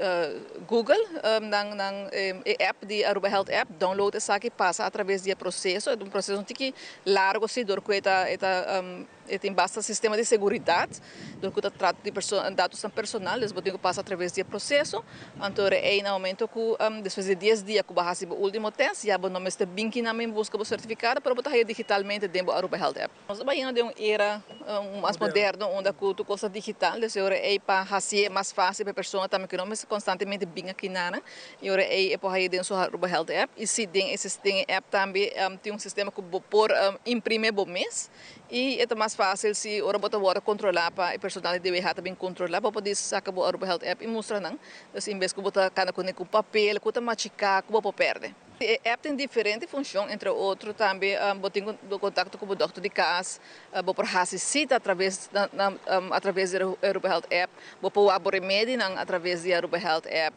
Speaker 4: Google nan nan e app di Aruba Health App, download esaki, pasa atraves di e proseso. E ta un proseso un tiki largo si dor ku e ta e ta e tin basta sistema di seguridat dor ku ta trata di datosnan personal, dus bo tin ku pasa atraves di e proseso. Anto ora ei na momento ku despues di dies dia ku bo a hasi bo ultimo test ya bo no mester bin kinan bin buska bo sertifikado pero bo ta haya digitalmente den bo Aruba Health App. Nos ta bayendo den un era mas moderno unda ku tur kos ta digital, dus e ora ei pa hasié mas fásil pa e persona tambe ku no mester konstantemente bin akinan e ora ei e por haya den su Aruba Health App i si den e den e app tambe tin un sistema ku bo por imprime bo mes i e ta mas fásil si ora bo ta wòrdu kontrolá pa e personal di DWH ta bin kontrolá bo por di saka bo Aruba Health App i mustra nan, dus en bes ku bo ta kanda kuné ku papel ku ta machiká ku bo por pèrdè. E app tin diferente funcion, entre otro tambe bo tin contacto cu bo dokter di cas, bo por haci cita atraves atraves di Aruba Health App, bo por wak bo remedinan atraves di Aruba Health App,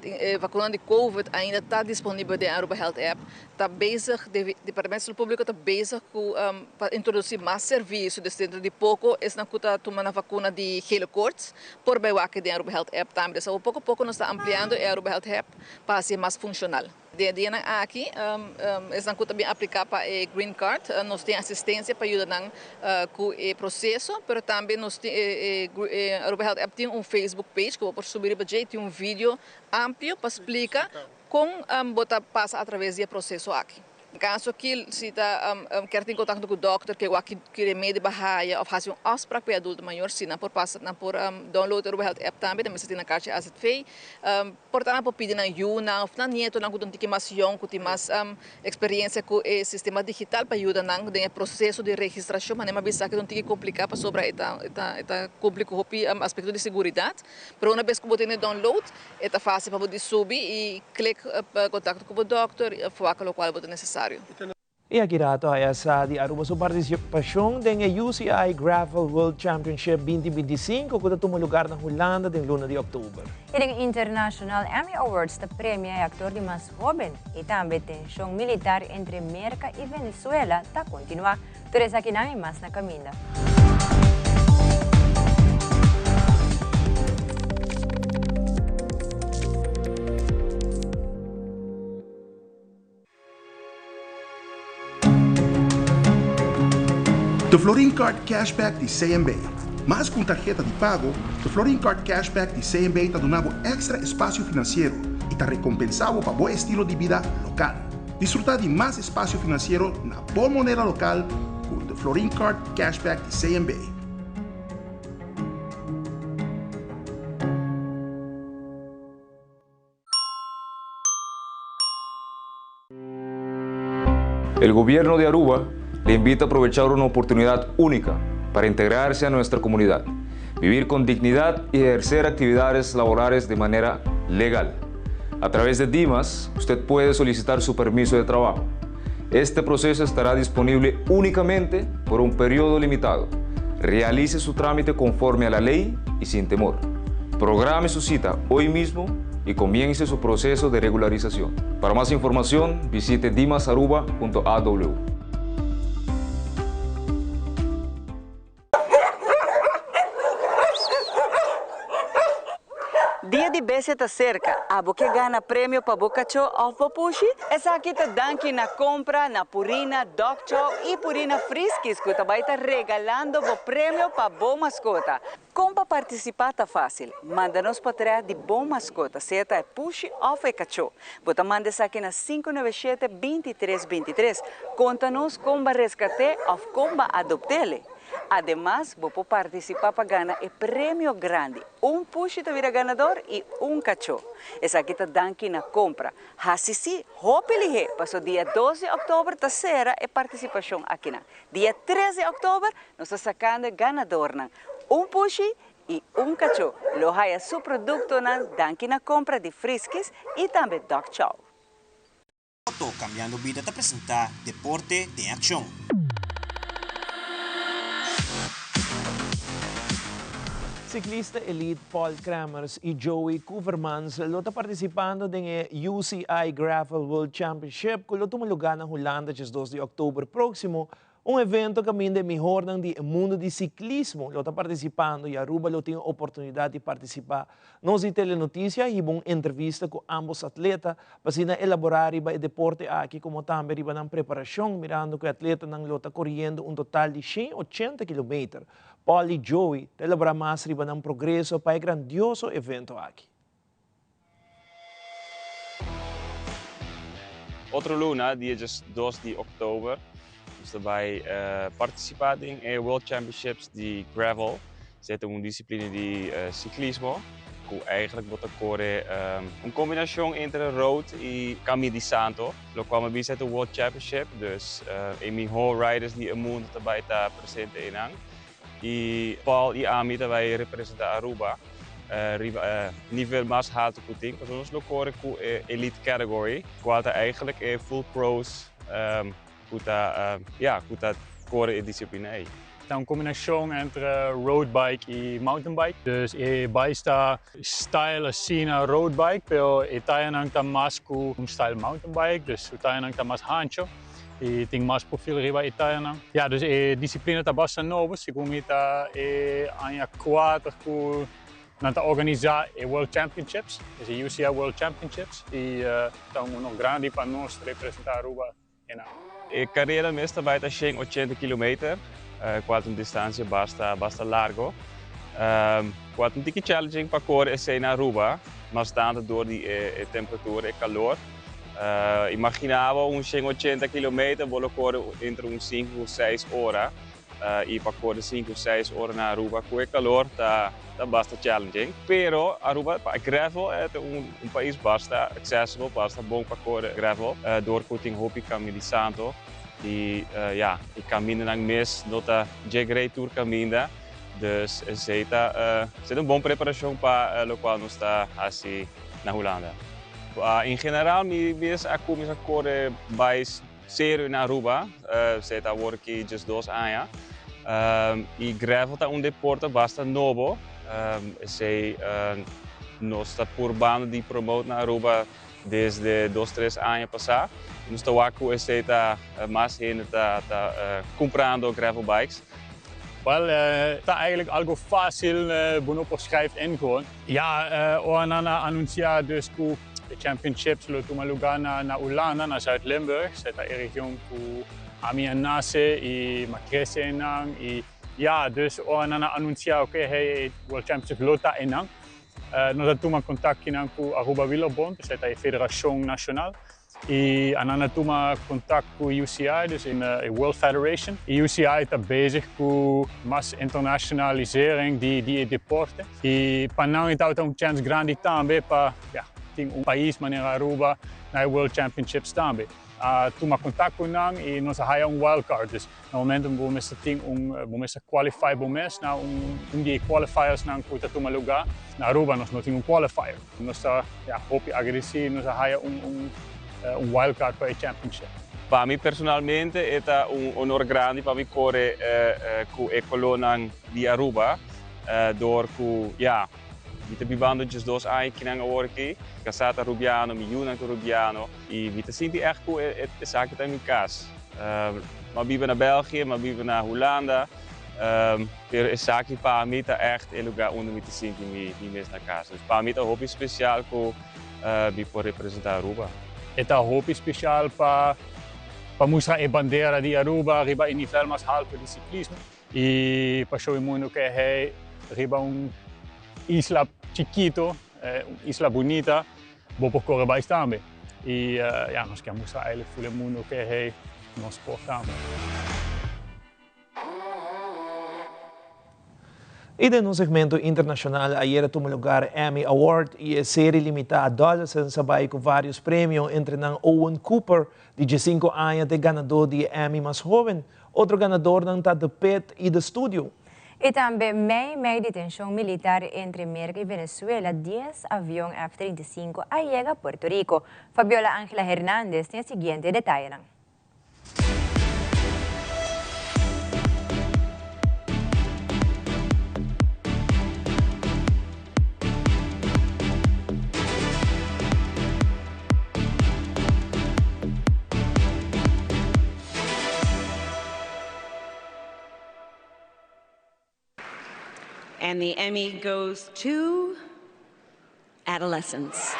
Speaker 4: e vacuna di covid ainda ta disponibel den Aruba Health App, ta bezig Departamento di Salud Publico ta bezig cu pa introduci mas servicio, dus dentro di poco esnan cu ta tuma nan vacuna di gele koorts por bay wak den Aruba Health App tambe, dus poco poco nos ta ampliando e Aruba Health App. pa hasié mas funshonal. Den e dianan aki, esnan ku ta bin apliká pa e Green Card, nos tin asistensia pa yuda nan ku e proseso, pero tambe nos tin e Aruba Health App tin un Facebook page ku bo por subi riba dje i tin un video amplio pa splika kon bo ta pasa atraves di e proseso aki. En caso ki si ta kier tin contacto cu dokter ke wak ki remedi ba haya of haci un afspraak pa e adulto mayor si nan por pasa nan por download e Aruba Health app tambe nan mester tin nan kaartje AZV por ta nan por pidi nan yunan of nan nietonan cu ta un tiki mas yong cu tin mas experiencia cu e sistema digital pa yuda nan den e proceso di registracion manera mi a bisa aki ta un tiki complica pasobra e ta e ta cumpli cu hopi aspecto di seguridad pero una bes cu bo tene download E ta fásil pa bo di subi i klik pa kontakto ku bo dòkter i of wak lokual bo ta nesesario.
Speaker 2: E aki rato haya sa di Aruba su partisipashon den e UCI Gravel World Championship 2025 ku ta tuma lugar na Hulanda den luna di òktober.
Speaker 3: I den International Emmy Awards ta premia e aktor di mas hóben i tambe tenshon militar entre Merka i Venezuela ta kontinuá. Tur esakinan i mas na kaminda.
Speaker 6: The Florin Card Cashback di CMB. Mas ku un tarheta di pago, The Florin Card Cashback di CMB ta duna bo èkstra espasio finansiero i ta rekompensá bo pa bo estilo di bida lokal. Disfrutá di mas espasio finansiero na bo moneda lokal ku The Florin Card Cashback di CMB.
Speaker 7: El gobierno de Aruba le invita a aprovechar una oportunidad única para integrarse a nuestra comunidad, vivir con dignidad y ejercer actividades laborales de manera legal. A través de Dimas, usted puede solicitar su permiso de trabajo. Este proceso estará disponible únicamente por un periodo limitado. Realice su trámite conforme a la ley y sin temor. Programe su cita hoy mismo y comience su proceso de regularización. Para más información, visite dimasaruba.aw.
Speaker 23: Dia di Bestia ta serka, abo ke gana premio pa bo kachó òf bo pushi? Esaki ta danki na kompra na Purina Dog Chow i Purina Friskies ku ta bai ta regalando bo premio pa bo maskota. Kon pa partisipá ta fásil, manda nos potrèt di bo maskota, sea ta e pushi òf e kachó. Bo ta manda esaki na 597 23 23. Konta nos kon bo a reskat'é òf kon bo a adopt'é. Ademas, bo por partisipá pa gana e premio grandi, un pushi ta bira ganador i un kachó. Esaki ta danki na kompra. Hasi sí hopi lihé, paso dia dos di òktober ta sera e partisipashon akinan. Dia tres di òktober nos ta sakando e ganadornan, un pushi i un kachó. Lo haya su produktonan danki na kompra di Friskies i tambe Dog Chow.
Speaker 24: Lotto Cambiando Bida ta presenta Deporte den Accion.
Speaker 2: Ciclista elite Paul Kremers y Joey Koevermans lo ta participando den e UCI Gravel World Championship cu lo tuma lugar na Hulanda djes dos di october proximo. Un evento caminda e mihornan di e mundo di ciclismo lo ta participando y Aruba lo tin e oportunidad di participa. Nos di Telenoticia hiba un entrevista cu ambos atleta pa asina elabora riba e deporte aki como tambe riba nan preparacion mirando cu e atletanan lo ta coriendo un total di 180 kilometer. Paul y Joey ta elabora mas riba nan progreso pa e grandioso evento aki.
Speaker 8: Otro luna, dia 2 di october, nos ta bay participa den e World Championships di Gravel. Esey ta un disciplina di ciclismo cu eigenlijk bo ta core un combinacion entre road y camino di santo. Locual mi bisa ta World Championship, dus e miho riders di e mundo ta bay ta presente eynan. Y Paul y ami ta bay representa Aruba riba e nivel mas halto cu tin, pasobra nos lo core cu e elite category, cual ta eigenlijk e full pros cu ta, ja, cu ta core e disciplina ey.
Speaker 9: Ta un combinacion entre road bike y mountain bike. Dus e bike ta style asina road bike, pero e tayanan ta mas cu un style mountain bike, dus su tayanan ta mas hancho. Y tin mas profil riba e tayanan. Ja, dus e disciplina ta basta nobo, segun mi ta e aña 4 cu nan ta organisa e World Championships, dus e UCI World Championships, y ta un honor grandi pa nos representa Aruba eynan.
Speaker 8: E carera mes ta bay ta 180 kilometer, cual ta un distancia basta basta largo, cual ta un tiki challenging pa core esey na Aruba, mas tanto door di e temperatura, e calor. Imagina bo un 180 kilometer bo lo kore entre un 5 ku 6 ora i pa kore 5 ku 6 ora na Aruba ku e kalor ta ta basta challenging. Pero Aruba pa gravel e ta un un pais basta accessible, basta bon pa kore gravel dor ku tin hopi kaminda di santo i ya e kamindanan mes no ta dje grei tur kaminda dus esei ta esei ta un bon preparashon pa lokual nos ta hasi na Hulanda. En general mi mes a cuminsa core bay serio na Aruba, esey ta awor aki 12 aña. Y gravel ta un deporte basta nobo, esey nos ta purbando di promote na Aruba desde dos tres aña pasa. Nos ta wak cu esey ta mas hende ta cumprando gravel bikes.
Speaker 9: Wel, ta eigenlijk algo facil, bo no por schrijf in gewoon. Ja, ora nan a anuncia dus cu e championships lo tuma lugar na na Hulanda, na Zuid-Limburg. Esei ta e region cu ami a nace y m'a crece einan. Y ja, dus ora nan a anuncia oke, hey, e World Championships lo ta einan, nos a tuma contact kinan cu Aruba Wielerbond, esei ta e federacion nacional. Y anan a tuma contact cu UCI, dus in e World Federation. Y UCI ta bezig cu mas internationalisering di di e deporte. Y pa nan e tabata un chance grandi tambe pa ja, tin un pais manera Aruba na e World Championships tambe. A tuma contact cu nan y nos a haya un wild card. Dus na momento bo mester tin un, bo mester qualify bo mes na un un di e qualifiersnan cu ta tuma lugar. Na Aruba nos no tin un qualifier. Nos ta ja hopi agradeci nos a haya un un un wild card pa e championship.
Speaker 8: Pa mi personalmente e ta un honor grandi pa mi core cu e colornan di Aruba door cu ja mi ta bibando 12 aña kinan awor aki, casa ta Rubiano, mi yunan ta Rubiano y mi ta sinti echt cu esaki ta mi cas. Mi a biba na België, mi a biba na Hulanda. Pero esaki pa mi ta echt e lugar unda mi ta sinti mi mes na cas. Dus pa mi ta hopi special cu mi por representa Aruba.
Speaker 9: E ta hopi special pa pa mustra e bandera di Aruba riba e nivel mas halto di ciclismo y pa show e mundo ke hey riba un isla chikito, un isla bunita, bo por core bais tambe. Y ya nos kier mustra eigenlijk ful e mundo ke hey nos por tambe.
Speaker 2: Y den un segmento internacional ayer a tuma lugar Emmy Award y e serie limita Adolescence a bay cu varios premio, entre nan Owen Cooper di 15 aña ta e ganador di e Emmy mas hoben. Otro ganadornan ta The Pit y The Studio.
Speaker 3: Y tambe mei mei di tension militar entre Merca y Venezuela, 10 avion F-35 a yega Puerto Rico. Fabiola Angela Hernandez tin e siguiente detayenan.
Speaker 10: And the Emmy goes to Adolescence.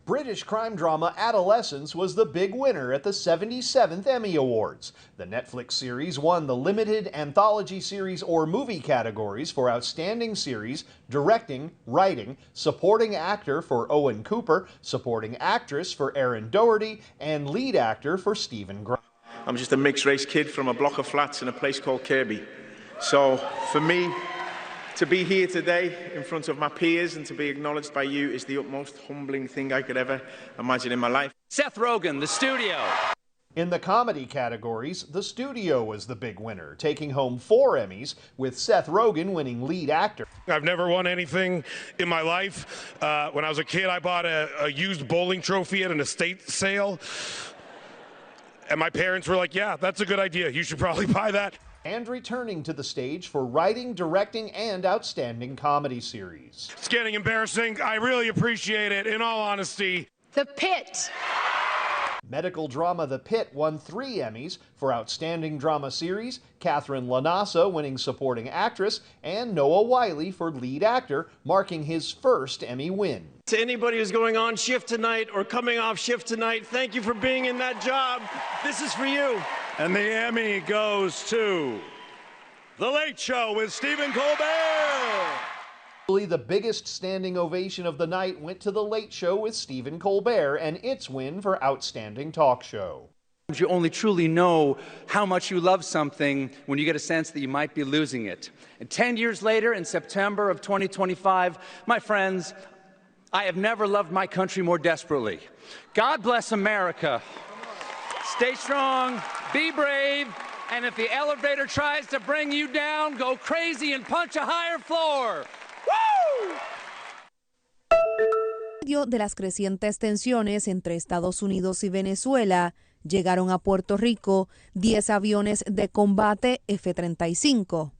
Speaker 11: British crime drama Adolescence was the big winner at the 77th Emmy Awards. The Netflix series won the limited anthology series or movie categories for Outstanding Series, Directing, Writing, Supporting Actor for Owen Cooper, Supporting Actress for Erin Doherty, and Lead Actor for Steven Grimes.
Speaker 12: I'm just a mixed race kid from a block of flats in a place called Kirby. So for me, to be here today in front of my peers and to be acknowledged by you is the utmost humbling thing I could ever imagine in my life.
Speaker 14: Seth Rogen, The Studio.
Speaker 11: In the comedy categories, The Studio was the big winner, taking home four Emmys, with Seth Rogen winning lead actor.
Speaker 25: I've never won anything in my life. Uh, when I was a kid, I bought a, a used bowling trophy at an estate sale. And my parents were like, yeah, that's a good idea. You should probably buy that.
Speaker 11: And returning to the stage for writing, directing, and outstanding comedy series.
Speaker 25: It's getting embarrassing. I really appreciate it, in all honesty.
Speaker 10: The Pit.
Speaker 11: Medical drama The Pit won three Emmys for Outstanding Drama Series, Katherine LaNasa winning Supporting Actress, and Noah Wyle for Lead Actor, marking his first Emmy win.
Speaker 26: To anybody who's going on shift tonight or coming off shift tonight, thank you for being in that job. This is for you.
Speaker 27: And the Emmy goes to The Late Show with Stephen Colbert.
Speaker 11: The biggest standing ovation of the night went to The Late Show with Stephen Colbert and its win for Outstanding Talk Show.
Speaker 28: You only truly know how much you love something when you get a sense that you might be losing it. And 10 years later, in September of 2025, my friends, I have never loved my country more desperately. God bless America. Stay strong, be brave, and if the elevator tries to bring you down, go crazy and punch a higher floor. Woo!
Speaker 29: de las crecientes tensiones entre Estados Unidos y Venezuela, llegaron a Puerto Rico 10 aviones de combate F-35.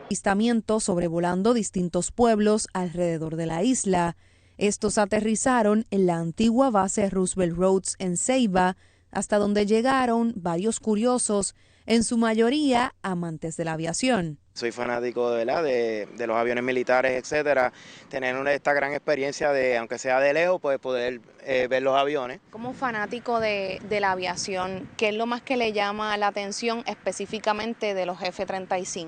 Speaker 29: Avistamientos sobrevolando distintos pueblos alrededor de la isla. Estos aterrizaron en la antigua base Roosevelt Roads en Ceiba, hasta donde llegaron varios curiosos, en su mayoría amantes de la aviación.
Speaker 30: Soy fanático de, ¿verdad? de, de los aviones militares, etcétera. Tener una, esta gran experiencia de, aunque sea de lejos, pues poder eh, ver los aviones.
Speaker 31: Como fanático de, de la aviación, ¿qué es lo más que le llama la atención específicamente de los F-35?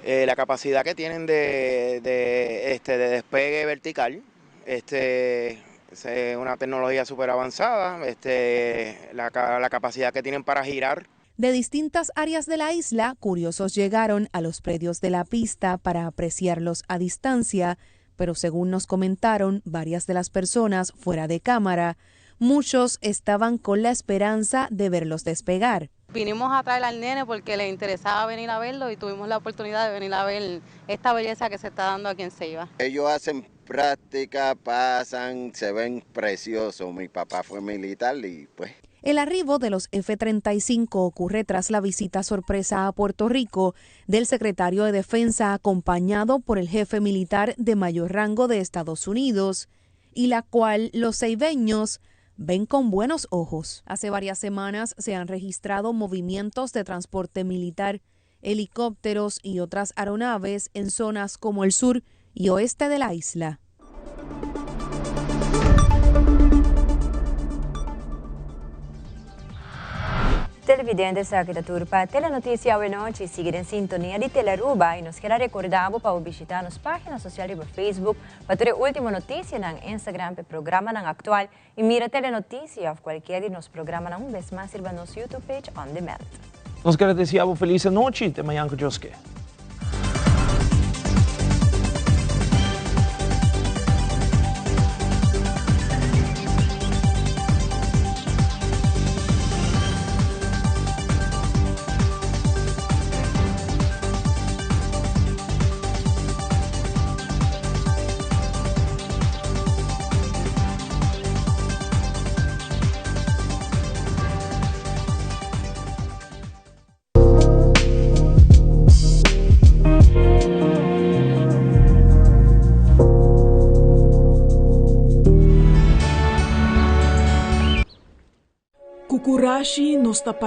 Speaker 30: Eh, la capacidad que tienen de, de, este, de despegue vertical, este, es una tecnología súper avanzada, este, la, la capacidad que tienen para girar.
Speaker 29: De distintas áreas de la isla, curiosos llegaron a los predios de la pista para apreciarlos a distancia, pero según nos comentaron varias de las personas fuera de cámara, muchos estaban con la esperanza de verlos despegar.
Speaker 32: Vinimos a traer al nene porque le interesaba venir a verlo y tuvimos la oportunidad de venir a ver esta belleza que se está dando aquí en Ceiba.
Speaker 33: Ellos hacen práctica, pasan, se ven preciosos. Mi papá fue militar y pues...
Speaker 29: El arribo de los F-35 ocurre tras la visita sorpresa a Puerto Rico del secretario de Defensa acompañado por el jefe militar de mayor rango de Estados Unidos y la cual los ceibeños ven con buenos ojos. Hace varias semanas se han registrado movimientos de transporte militar, helicópteros y otras aeronaves en zonas como el sur y oeste de la isla.
Speaker 3: Televidente esaki ta tur pa Telenoticia awe nochi. Sigui den sintonia di Telearuba y nos kier a recorda bo pa bo bishita nos pagina social riba Facebook pa tur e ultimo noticianan, Instagram pa e programanan actual y mira Telenoticia of cualkier di nos programanan un bes mas riba nos YouTube page on demand.
Speaker 2: Nos kier a desea bo feliz anochi, te mañan cu Dios ke.
Speaker 34: Ku kurashi nos ta.